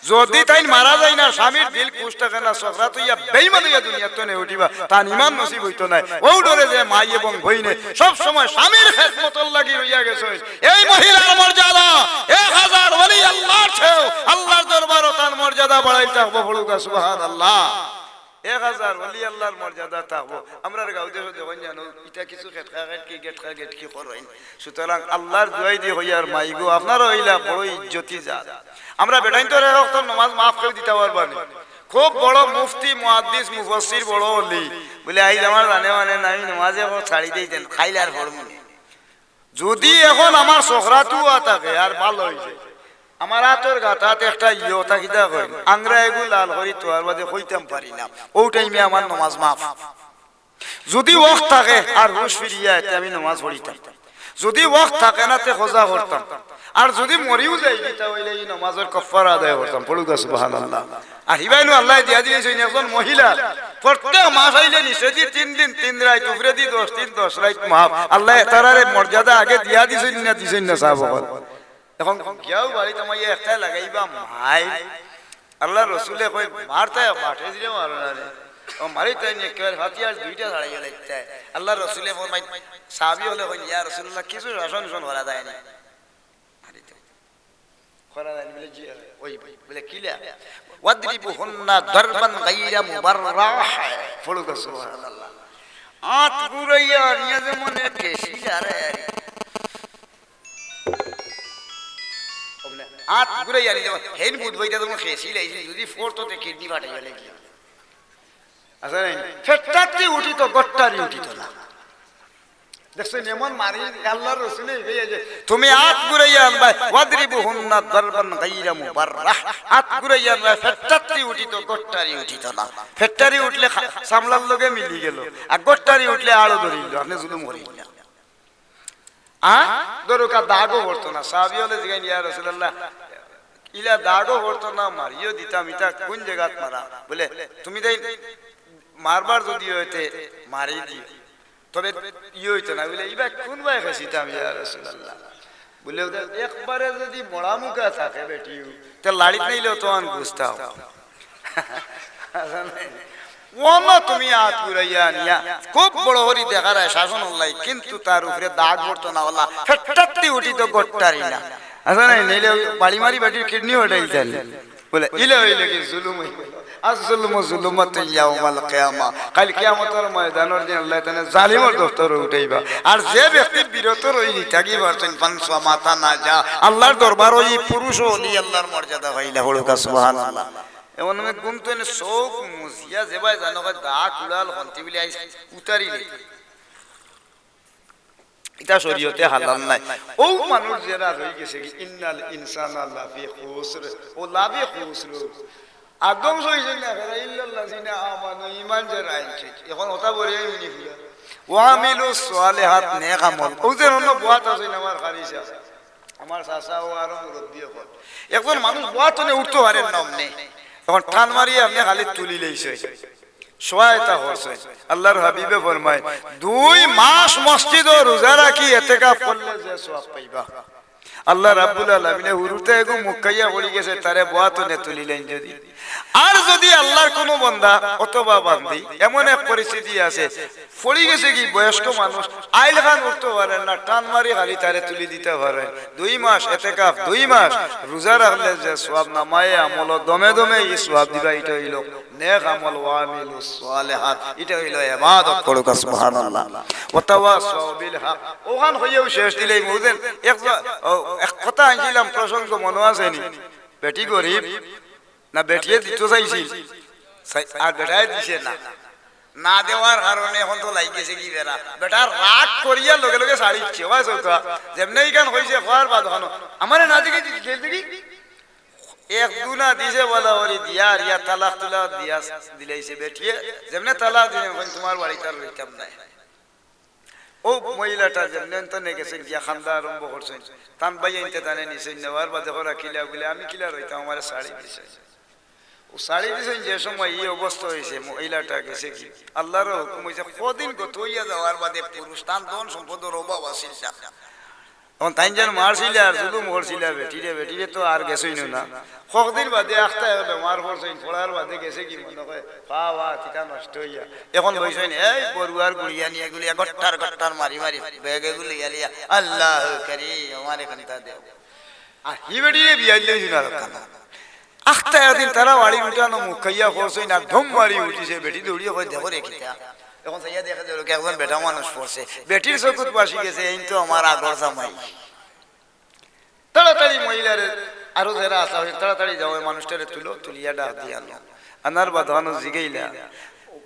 যদি তাইন মারা যাইন আর স্বামীর দিল খুশ থাকে না, সখরাত অইয়া বেইমান অইয়া দুনিয়াত থনে উঠিবা, তান ইমান নসিব অইতো নায়। অউ ডরে যে মাই এবং বইনে সব সময় স্বামীর খেদমতর লাগি রইয়া গেছইন। এই মহিলার মর্যাদা এক হাজার ওলি আল্লাহর চেয়েও আল্লাহর দরবারো তান মর্যাদা বাড়াইল থাকবো। পড়ুক্কা সুবহানাল্লাহ। এক হাজার ওলি আল্লাহর মর্যাদা থাকবো। আমরার গাঁও দেশো দেখইন জানো, ইতা কিছু খেটকা খেটকি, গেটকা গেটকি করইন। সুতরাং আল্লাহর দুয়াই দি কইয়ার মাইগো, আপনারা অইলা বড় ইজ্জতি জাত। আমরা বেটাইন তো এক ওয়াক্তর নমাজ মাফ করি দিতা পারবা নি। খুব বড় মুফতি, মুহাদ্দিস, মুফাসসির, বড় ওলি। বুলে, "আইজ আমার জানে মানে নাই, নমাজ অখন ছাড়ি দেই দেন, কাইল আর পড়মু নে।" যদি অখন আমার সখরাত অওয়া থাকে আর ভালা অইছে, আমার আতর গাতাত একটা ইয়ো থাকিতা কইন, আংরা এগু লাল করি থওয়ার বাদে কইতাম পারি না, অউ টাইমে আমার নমাজ মাফ। যদি ওয়াক্ত থাকে আর হুশ ফিরিয়া আয়, তে আমি নমাজ পড়িতাম। যদি ওয়াক্ত থাকে না, তে কাজা করতাম। আর যদি মরিও যাই, ইতা অইলে ই নমাজর কাফফারা আদায় করতাম। পড়ুক্কা সুবহানাল্লাহ। আর হিবাইনু আল্লায় দিয়া দিছইন একজন মহিলা, প্রত্যেক মাস আইলে নিচেদি তিন দিন তিন রাইত, উপরেদি দশ দিন দশ রাইত মাফ। আল্লায় তারারে মর্যাদা আগে দিয়া দিছইন না, দিছইন না সাব অকল? অখন গিয়াও বাড়িত মাইয়া একটায় লাগাইবা মাই। আল্লাহর রসুলে কইন, "মারতায় বাটে দিলে মারো না রে।" ও মারিতায় নি একেবারে ফাতিয়ার দুইটা ছাড়াইয়া লাইতায়। আল্লাহর রসুলে ফরমাইন, সাহাবী অকলে কইন, "ইয়া রাসূলুল্লাহ, কিছু শাসন উশন করা যায় নি?" মারিতায়। করা যায় নি? বুলে, "জি, অয়।" বুলে, "কিলা?" "ওয়াদরিবুহুন্না দারবান গায়রা মুবাররাহ।" পড়ুক্কা সুবহানাল্লাহ। আত ঘুরাইয়া আনিয়া যেমন এক কেশি লাড়ায় আর কি। আত ঘুরাইয়া আনি যেমন হেইন বুঝবো ইটা যেমন কেশি লাইছে, যদি ফোর তো তে কিডনি ফাটাইয়া লাগি। আচ্ছা নাই, ফেট্টাতি উঠিত, গট্টারি উঠিত না। দেখছইন, এমন মারি আল্লাহর রসুলে, এই যে, "তুমি আত ঘুরাইয়া আনবায়, ওয়াদরিবুহুন্না দারবান গায়রা মুবাররাহ।" আত ঘুরাইয়া আনবায়, ফেট্টাতি উঠিত, গট্টারি উঠিত না। ফেট্টারি উঠলে খা-, চামড়ার লগে মিলি গেল, আর গট্টারি উঠলে আড়ো ধরিল, আপনে জুলুম করিল না। আ? দরকার দাগও পড়তো না। সাহাবী অকলে জিগাইন, "ইয়া রাসূলুল্লাহ, ইলা দাগও পড়তো না, মারিও দিতাম, ইতা কুন জাগাত মারা?" বুলে, "তুমি তাইন মারবার যদি অয় তে মারি দিও, তবে ইয়ে অইতো না।" বুলে, "ইবা কুনবায় খেছিতাম ইয়া রাসূলুল্লাহ?" বুলে, "ওদের একবারে যদি মরা মুখা থাকে বেটিও, তে লাড়িত নাইলে অতখান গুস্তাও।" অনো তুমি আত ঘুরাইয়া আনিয়া খুব বড় করি দেখারায় শাসন অলাই, কিন্তু তার উপরে দাগ পড়তো না অলা, ফেট্টাতি উঠিত, গট্টারি না। আচ্ছা নাই, নাইলে অউ বাড়ি মারি বেটির কিডনি ফাটাইল তাইন। বুলে, "ইলা অইলে কি জুলুম অইল?" "আয-যুলমু যুলুমাতুন ইয়াওমাল কিয়ামা।" কাইল কিয়ামতর ময়দানর দিন আল্লায় তানে জালিমর দফতরো উঠাইবা। আর যে ব্যক্তি বিরত রইয়া থাকি পারছইন, ফান সামাতা নাজা, আল্লাহর দরবারো ই পুরুষ ওলি আল্লাহর মর্যাদা পাইলা। পড়ুক্কা সুবহানাল্লাহ। এমন আমি ঘুম তো এনে চউখ মুজিয়া যেবায় জানো কয় দা কুড়াল হন্তি বুলি আইজ উতারি নি। ইটা শরীয়তে হালাল নায়। অউ মানুষ যেরা রইগেছে কি, ইন্নাল ইনসানা লাফি খুসর, অউ লাফি খুসর। আর ধ্বংস অইছে না, ফেরা ইল্লাল্লাযিনা আমানু, ইমান যেরা আনছে। অখন কথা বলে আমি নি ফুরা। ওয়া আমিলুস সালিহাত, নেক আমল। অউ যে অন্য বওয়াত আছইন আমার কারি সাব, আমার চাচা অউ আরো মুরব্বি অকল। একজন মানুষ বওয়াত থনে উঠতো পারের না অমনে। অখন টান মারি আপনে খালি তুলি লইছে। সহায়তা করছে। আল্লাহর হাবিবে ফরমায়, "দুই মাস মসজিদো রোজা রাখি এতেকাফ করলে যে সওয়াব পাইবা।" আল্লাহ রাব্বুল আলামিনে হুরুতে এগু মুক্কাইয়া পড়ি গেছে, তারে বওয়াত থনে তুলিলাইন যদি। আর যদি আল্লাহর কুনু বান্দা অথবা বান্দি এমন এক পরিস্থিতি আছে, পড়ি গেছে কি বয়স্ক মানুষ, আইল খান উঠতো পারের না, টান মারি খালি তারে তুলি দিতা পারে। দুই মাস এতেকাফ, দুই মাস রোজা রাখলে যে সওয়াব নামায়ে আমলো দমে দমে ই সওয়াব দিবা, ইটা অইলো নেক আমল, ওয়া আমিলুস সালিহাত, ইটা অইলো ইবাদত। পড়ুক্কা সুবহানাল্লাহ। ওয়া তাওয়াসাউ বিল হক। অখান কইয়াউ শেষ দিলে মউজেন এক জ-, ও, এক কথা আনছিলাম প্রসঙ্গ মনো আছে নি? বেটি গরিব, না বেটিয়ে দিতো চাইছিল, চাই-, আর বেটায় দিছে না। না দেওয়ার কারণে অখন তো লাগি গেছে কি বেটা, বেটা রাগ করিয়া লগে লগে ছাড়ি দিছে। ওই চৌকা, যেমনে ইখান কইছে, কওয়ার বাদ অখানো, "আমারে না দেখি দি-, দি-, দেখি।" এক দুনা দিছে বলা ওরে দিয়া, আর ইয়া তালাক তুলাক দিয়া দিলাইছে বেটিয়ে। যেমনে তালাক দিছে, "অখন তুমার বাড়িত আর রইতাম নায়।" অউ মহিলাটা যেমনে অন্তনে গেছে গিয়া কান্দা আরম্ভ করছইন, তান ভাইয়াইন্তে তানে নিছইন, নেওয়ার বাদে করা কিলা বুলে, "আমি কিলা রইতাম, আমারে ছাড়ি দিছইন।" অউ ছাড়ি দিছইন যে সময় ই অবস্থা অইছে, মহিলাটা গেছে কি, আল্লাহর হুকুম অইছে, কদিন গত অইয়া যাওয়ার বাদে পুরুষ তান ধন সম্পদর অভাব আছিল না। অখন তাইন যেন মারছিলা আর জুলুম করছিলা বেটিরে, বেটিরে তো আর গেছইন না। কতদিন বাদে আখতায় বেমার পড়ছইন, পড়ার বাদে গেছে কি মনে কয়, পা বা কিতা নষ্ট অইয়া। অখন বইছইন, এই বরুয়ার গুড়িয়া নিয়া এগুলি গট্টার গট্টার মারি মারি, ব্যাগ এগুলি লইয়া লইয়া, "আল্লাহ করিম, আমারে খান্তা দেও।" আর হি বেটিরে বিয়া দিলে হুনার কথা না। আখতা একদিন তারা বাড়ির উঠানো মুখ খাইয়া পড়ছইন আর ধম মারি উঠিছে, বেটি দৌড়িয়া কয়, "দেখো রে কিতা।" অখন চাইয়া দেখে যে লোকে একজন বেটা মানুষ পড়ছে, বেটির চকুত বাসি গেছে, "এইন তো আমার আগর জামাই।" তাড়াতাড়ি মহিলারে, আরো যেরা আছা অইন, "তাড়াতাড়ি যাও, এই মানুষটারে তুলো, তুলিয়া ডাক দিয়া আনো।" আনার বাদ অখানো জিগাইলা,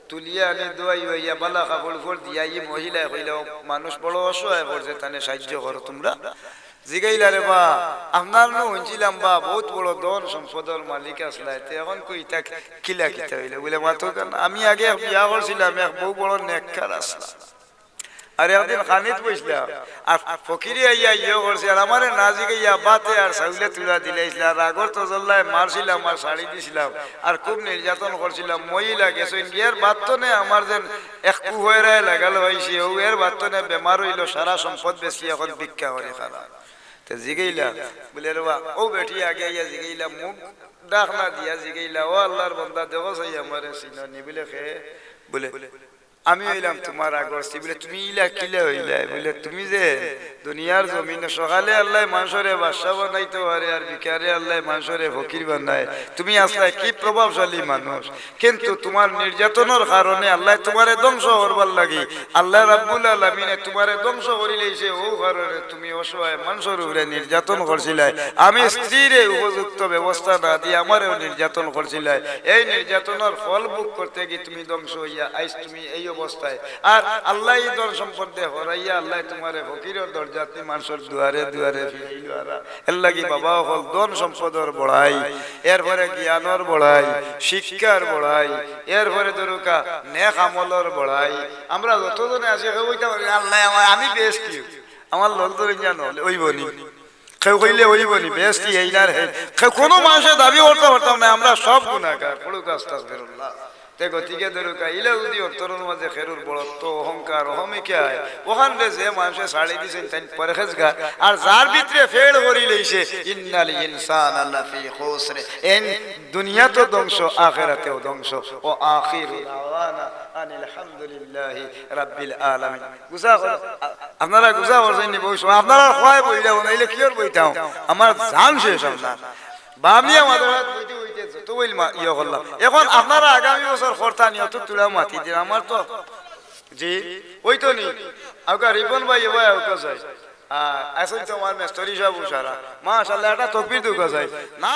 তুলিয়া আনি দোয়াই হইয়া বালা কাপড় উপর দিয়া ই মহিলায় কইলা, "ও মানুষ বড় অসহায় পড়ছে, তানে সাহায্য করো তুমরা।" জিগাইলা, "রে বা, আপনার নু হুনছিলাম বা বউত বড় ধন সম্পদর মালিক আছলায়, তে অখন কই ইতা কিলা কিতা অইলো?" বুলে, "মাতো কেনে, আমি আগে এক বিয়া করছিলাম, এক বউ বড় নেককার আছলা।" আর একদিন খানিত বইছলাম, আর ফকিরে আইয়া ইয়ে করছে, আর আমারে না জিগাইয়া বাতে আর চাউলে তুলা দিলাইছলা, আর আগর তজল্লায় মারছিলাম আর ছাড়ি দিছিলাম, আর খুব নির্যাতন করছিলাম। মহিলা গেছইন গিয়ার বাদ তনে আমার যেন এক কুহরায় লাগাল অইছে, ও এর বাদ তনে বেমার অইলো, সারা সম্পদ বেচি অখন ভিক্ষা করি খারা। তে জিগাইলা, বুলে, "রে বা, ও বেটি আগে আইয়া জিগাইলা, মুখ ডাক না দিয়া জিগাইলা, 'ও আল্লার বন্দা, দেখো চাই আমারে চিনো নি?' বুলে, "কে?" বুলে, "আমি অইলাম তুমার আগর স্ত্রী।" বুলে, "তুমি ইলা কিলা অইলায়?" বুলে, "তুমি যে দুনিয়ার জমিনো সকালে আল্লায় মানষরে বাদশা বানাইতো পারে আর বিকালে আল্লায় মানষরে ফকির বানায়, তুমি আছলায় কি প্রভাবশালী মানুষ, কিন্তু তুমার নির্যাতনর কারণে আল্লায় তুমারে ধ্বংস করবার লাগি, আল্লাহ রাব্বুল আলামিনে তুমারে ধ্বংস করিলাইছে, অউ কারণে তুমি অসহায় মানষর উপরে নির্যাতন করছিলায়। আমি স্ত্রীরে উপযুক্ত ব্যবস্থা না দিয়া আমারেও নির্যাতন করছিলায়, এই নির্যাতনর ফল ভোগ করতে গিয়া তুমি ধ্বংস অইয়া আইজ তুমি এই অবস্থায়।" আর আল্লায় ই ধন সম্পদ দে হরাইয়া আল্লায় তুমারে ফকিরর দরজাত নি মানষর দুয়ারে দুয়ারে ফিরাইলো। আর এর লাগি বাবা অকল, ধন সম্পদর বড়াই, এরপরে জ্ঞানর বড়াই, শিক্ষার বড়াই, এরপরে ধরুকা নেক আমলর বড়াই। আমরা যতজনে আছি কেউ কইতা পারি, "আল্লায় আমার, আমি বেহেস্তি, আমার লগ ধরে জানো অইবো নি।" কেউ কইলে অইবো নি, বেহেস্তি এই না রে। কেউ কোনো মানষে দাবি করতা পারতাম না, আমরা সব গুনাহগার। পড়ুকা আস্তাগফিরুল্লাহ। তে গতিকে ধরুকা, ইলা যুদি অন্তরর মাঝে কেউর বড়ত্ব, অহংকার, অহমিকায়, অখানরে যে মানষে ছাড়ি দিছইন, তাইন পরহেজগার। আর যার ভিতরে ফেড় করিলাইছে, "ইন্নাল ইনসানা লাফি খুসর।" এইন দুনিয়াত ধ্বংস, আখেরাতেও ধ্বংস। ওয়া আখিরু দাওয়ানা আনিল হামদুলিল্লাহি রাব্বিল আলামিন। গুছা কর-, আ-, আপনারা গুছা করছইন নি বউ সময়? আপনারা কয় বইলা, নাইলে কিওর বইতাম? আমার জান শেষ আপনার। বামলিয়া মাদ্রাসাত বইতে বইতে যত বইল মা-, ইয়ে করলাম। অখন আপনারা আগামী বছর করতা নি, অত তুলা মাতি দিন। আমার তো, জি, অইতো নি। আউকা রিপন ভাই, এ ভাই, আউকা চাই। আ, আছইন তো আমার মেস্তরি সাব উসারা। মাশাআল্লাহ, একটা তকবির দেউকা চাই। না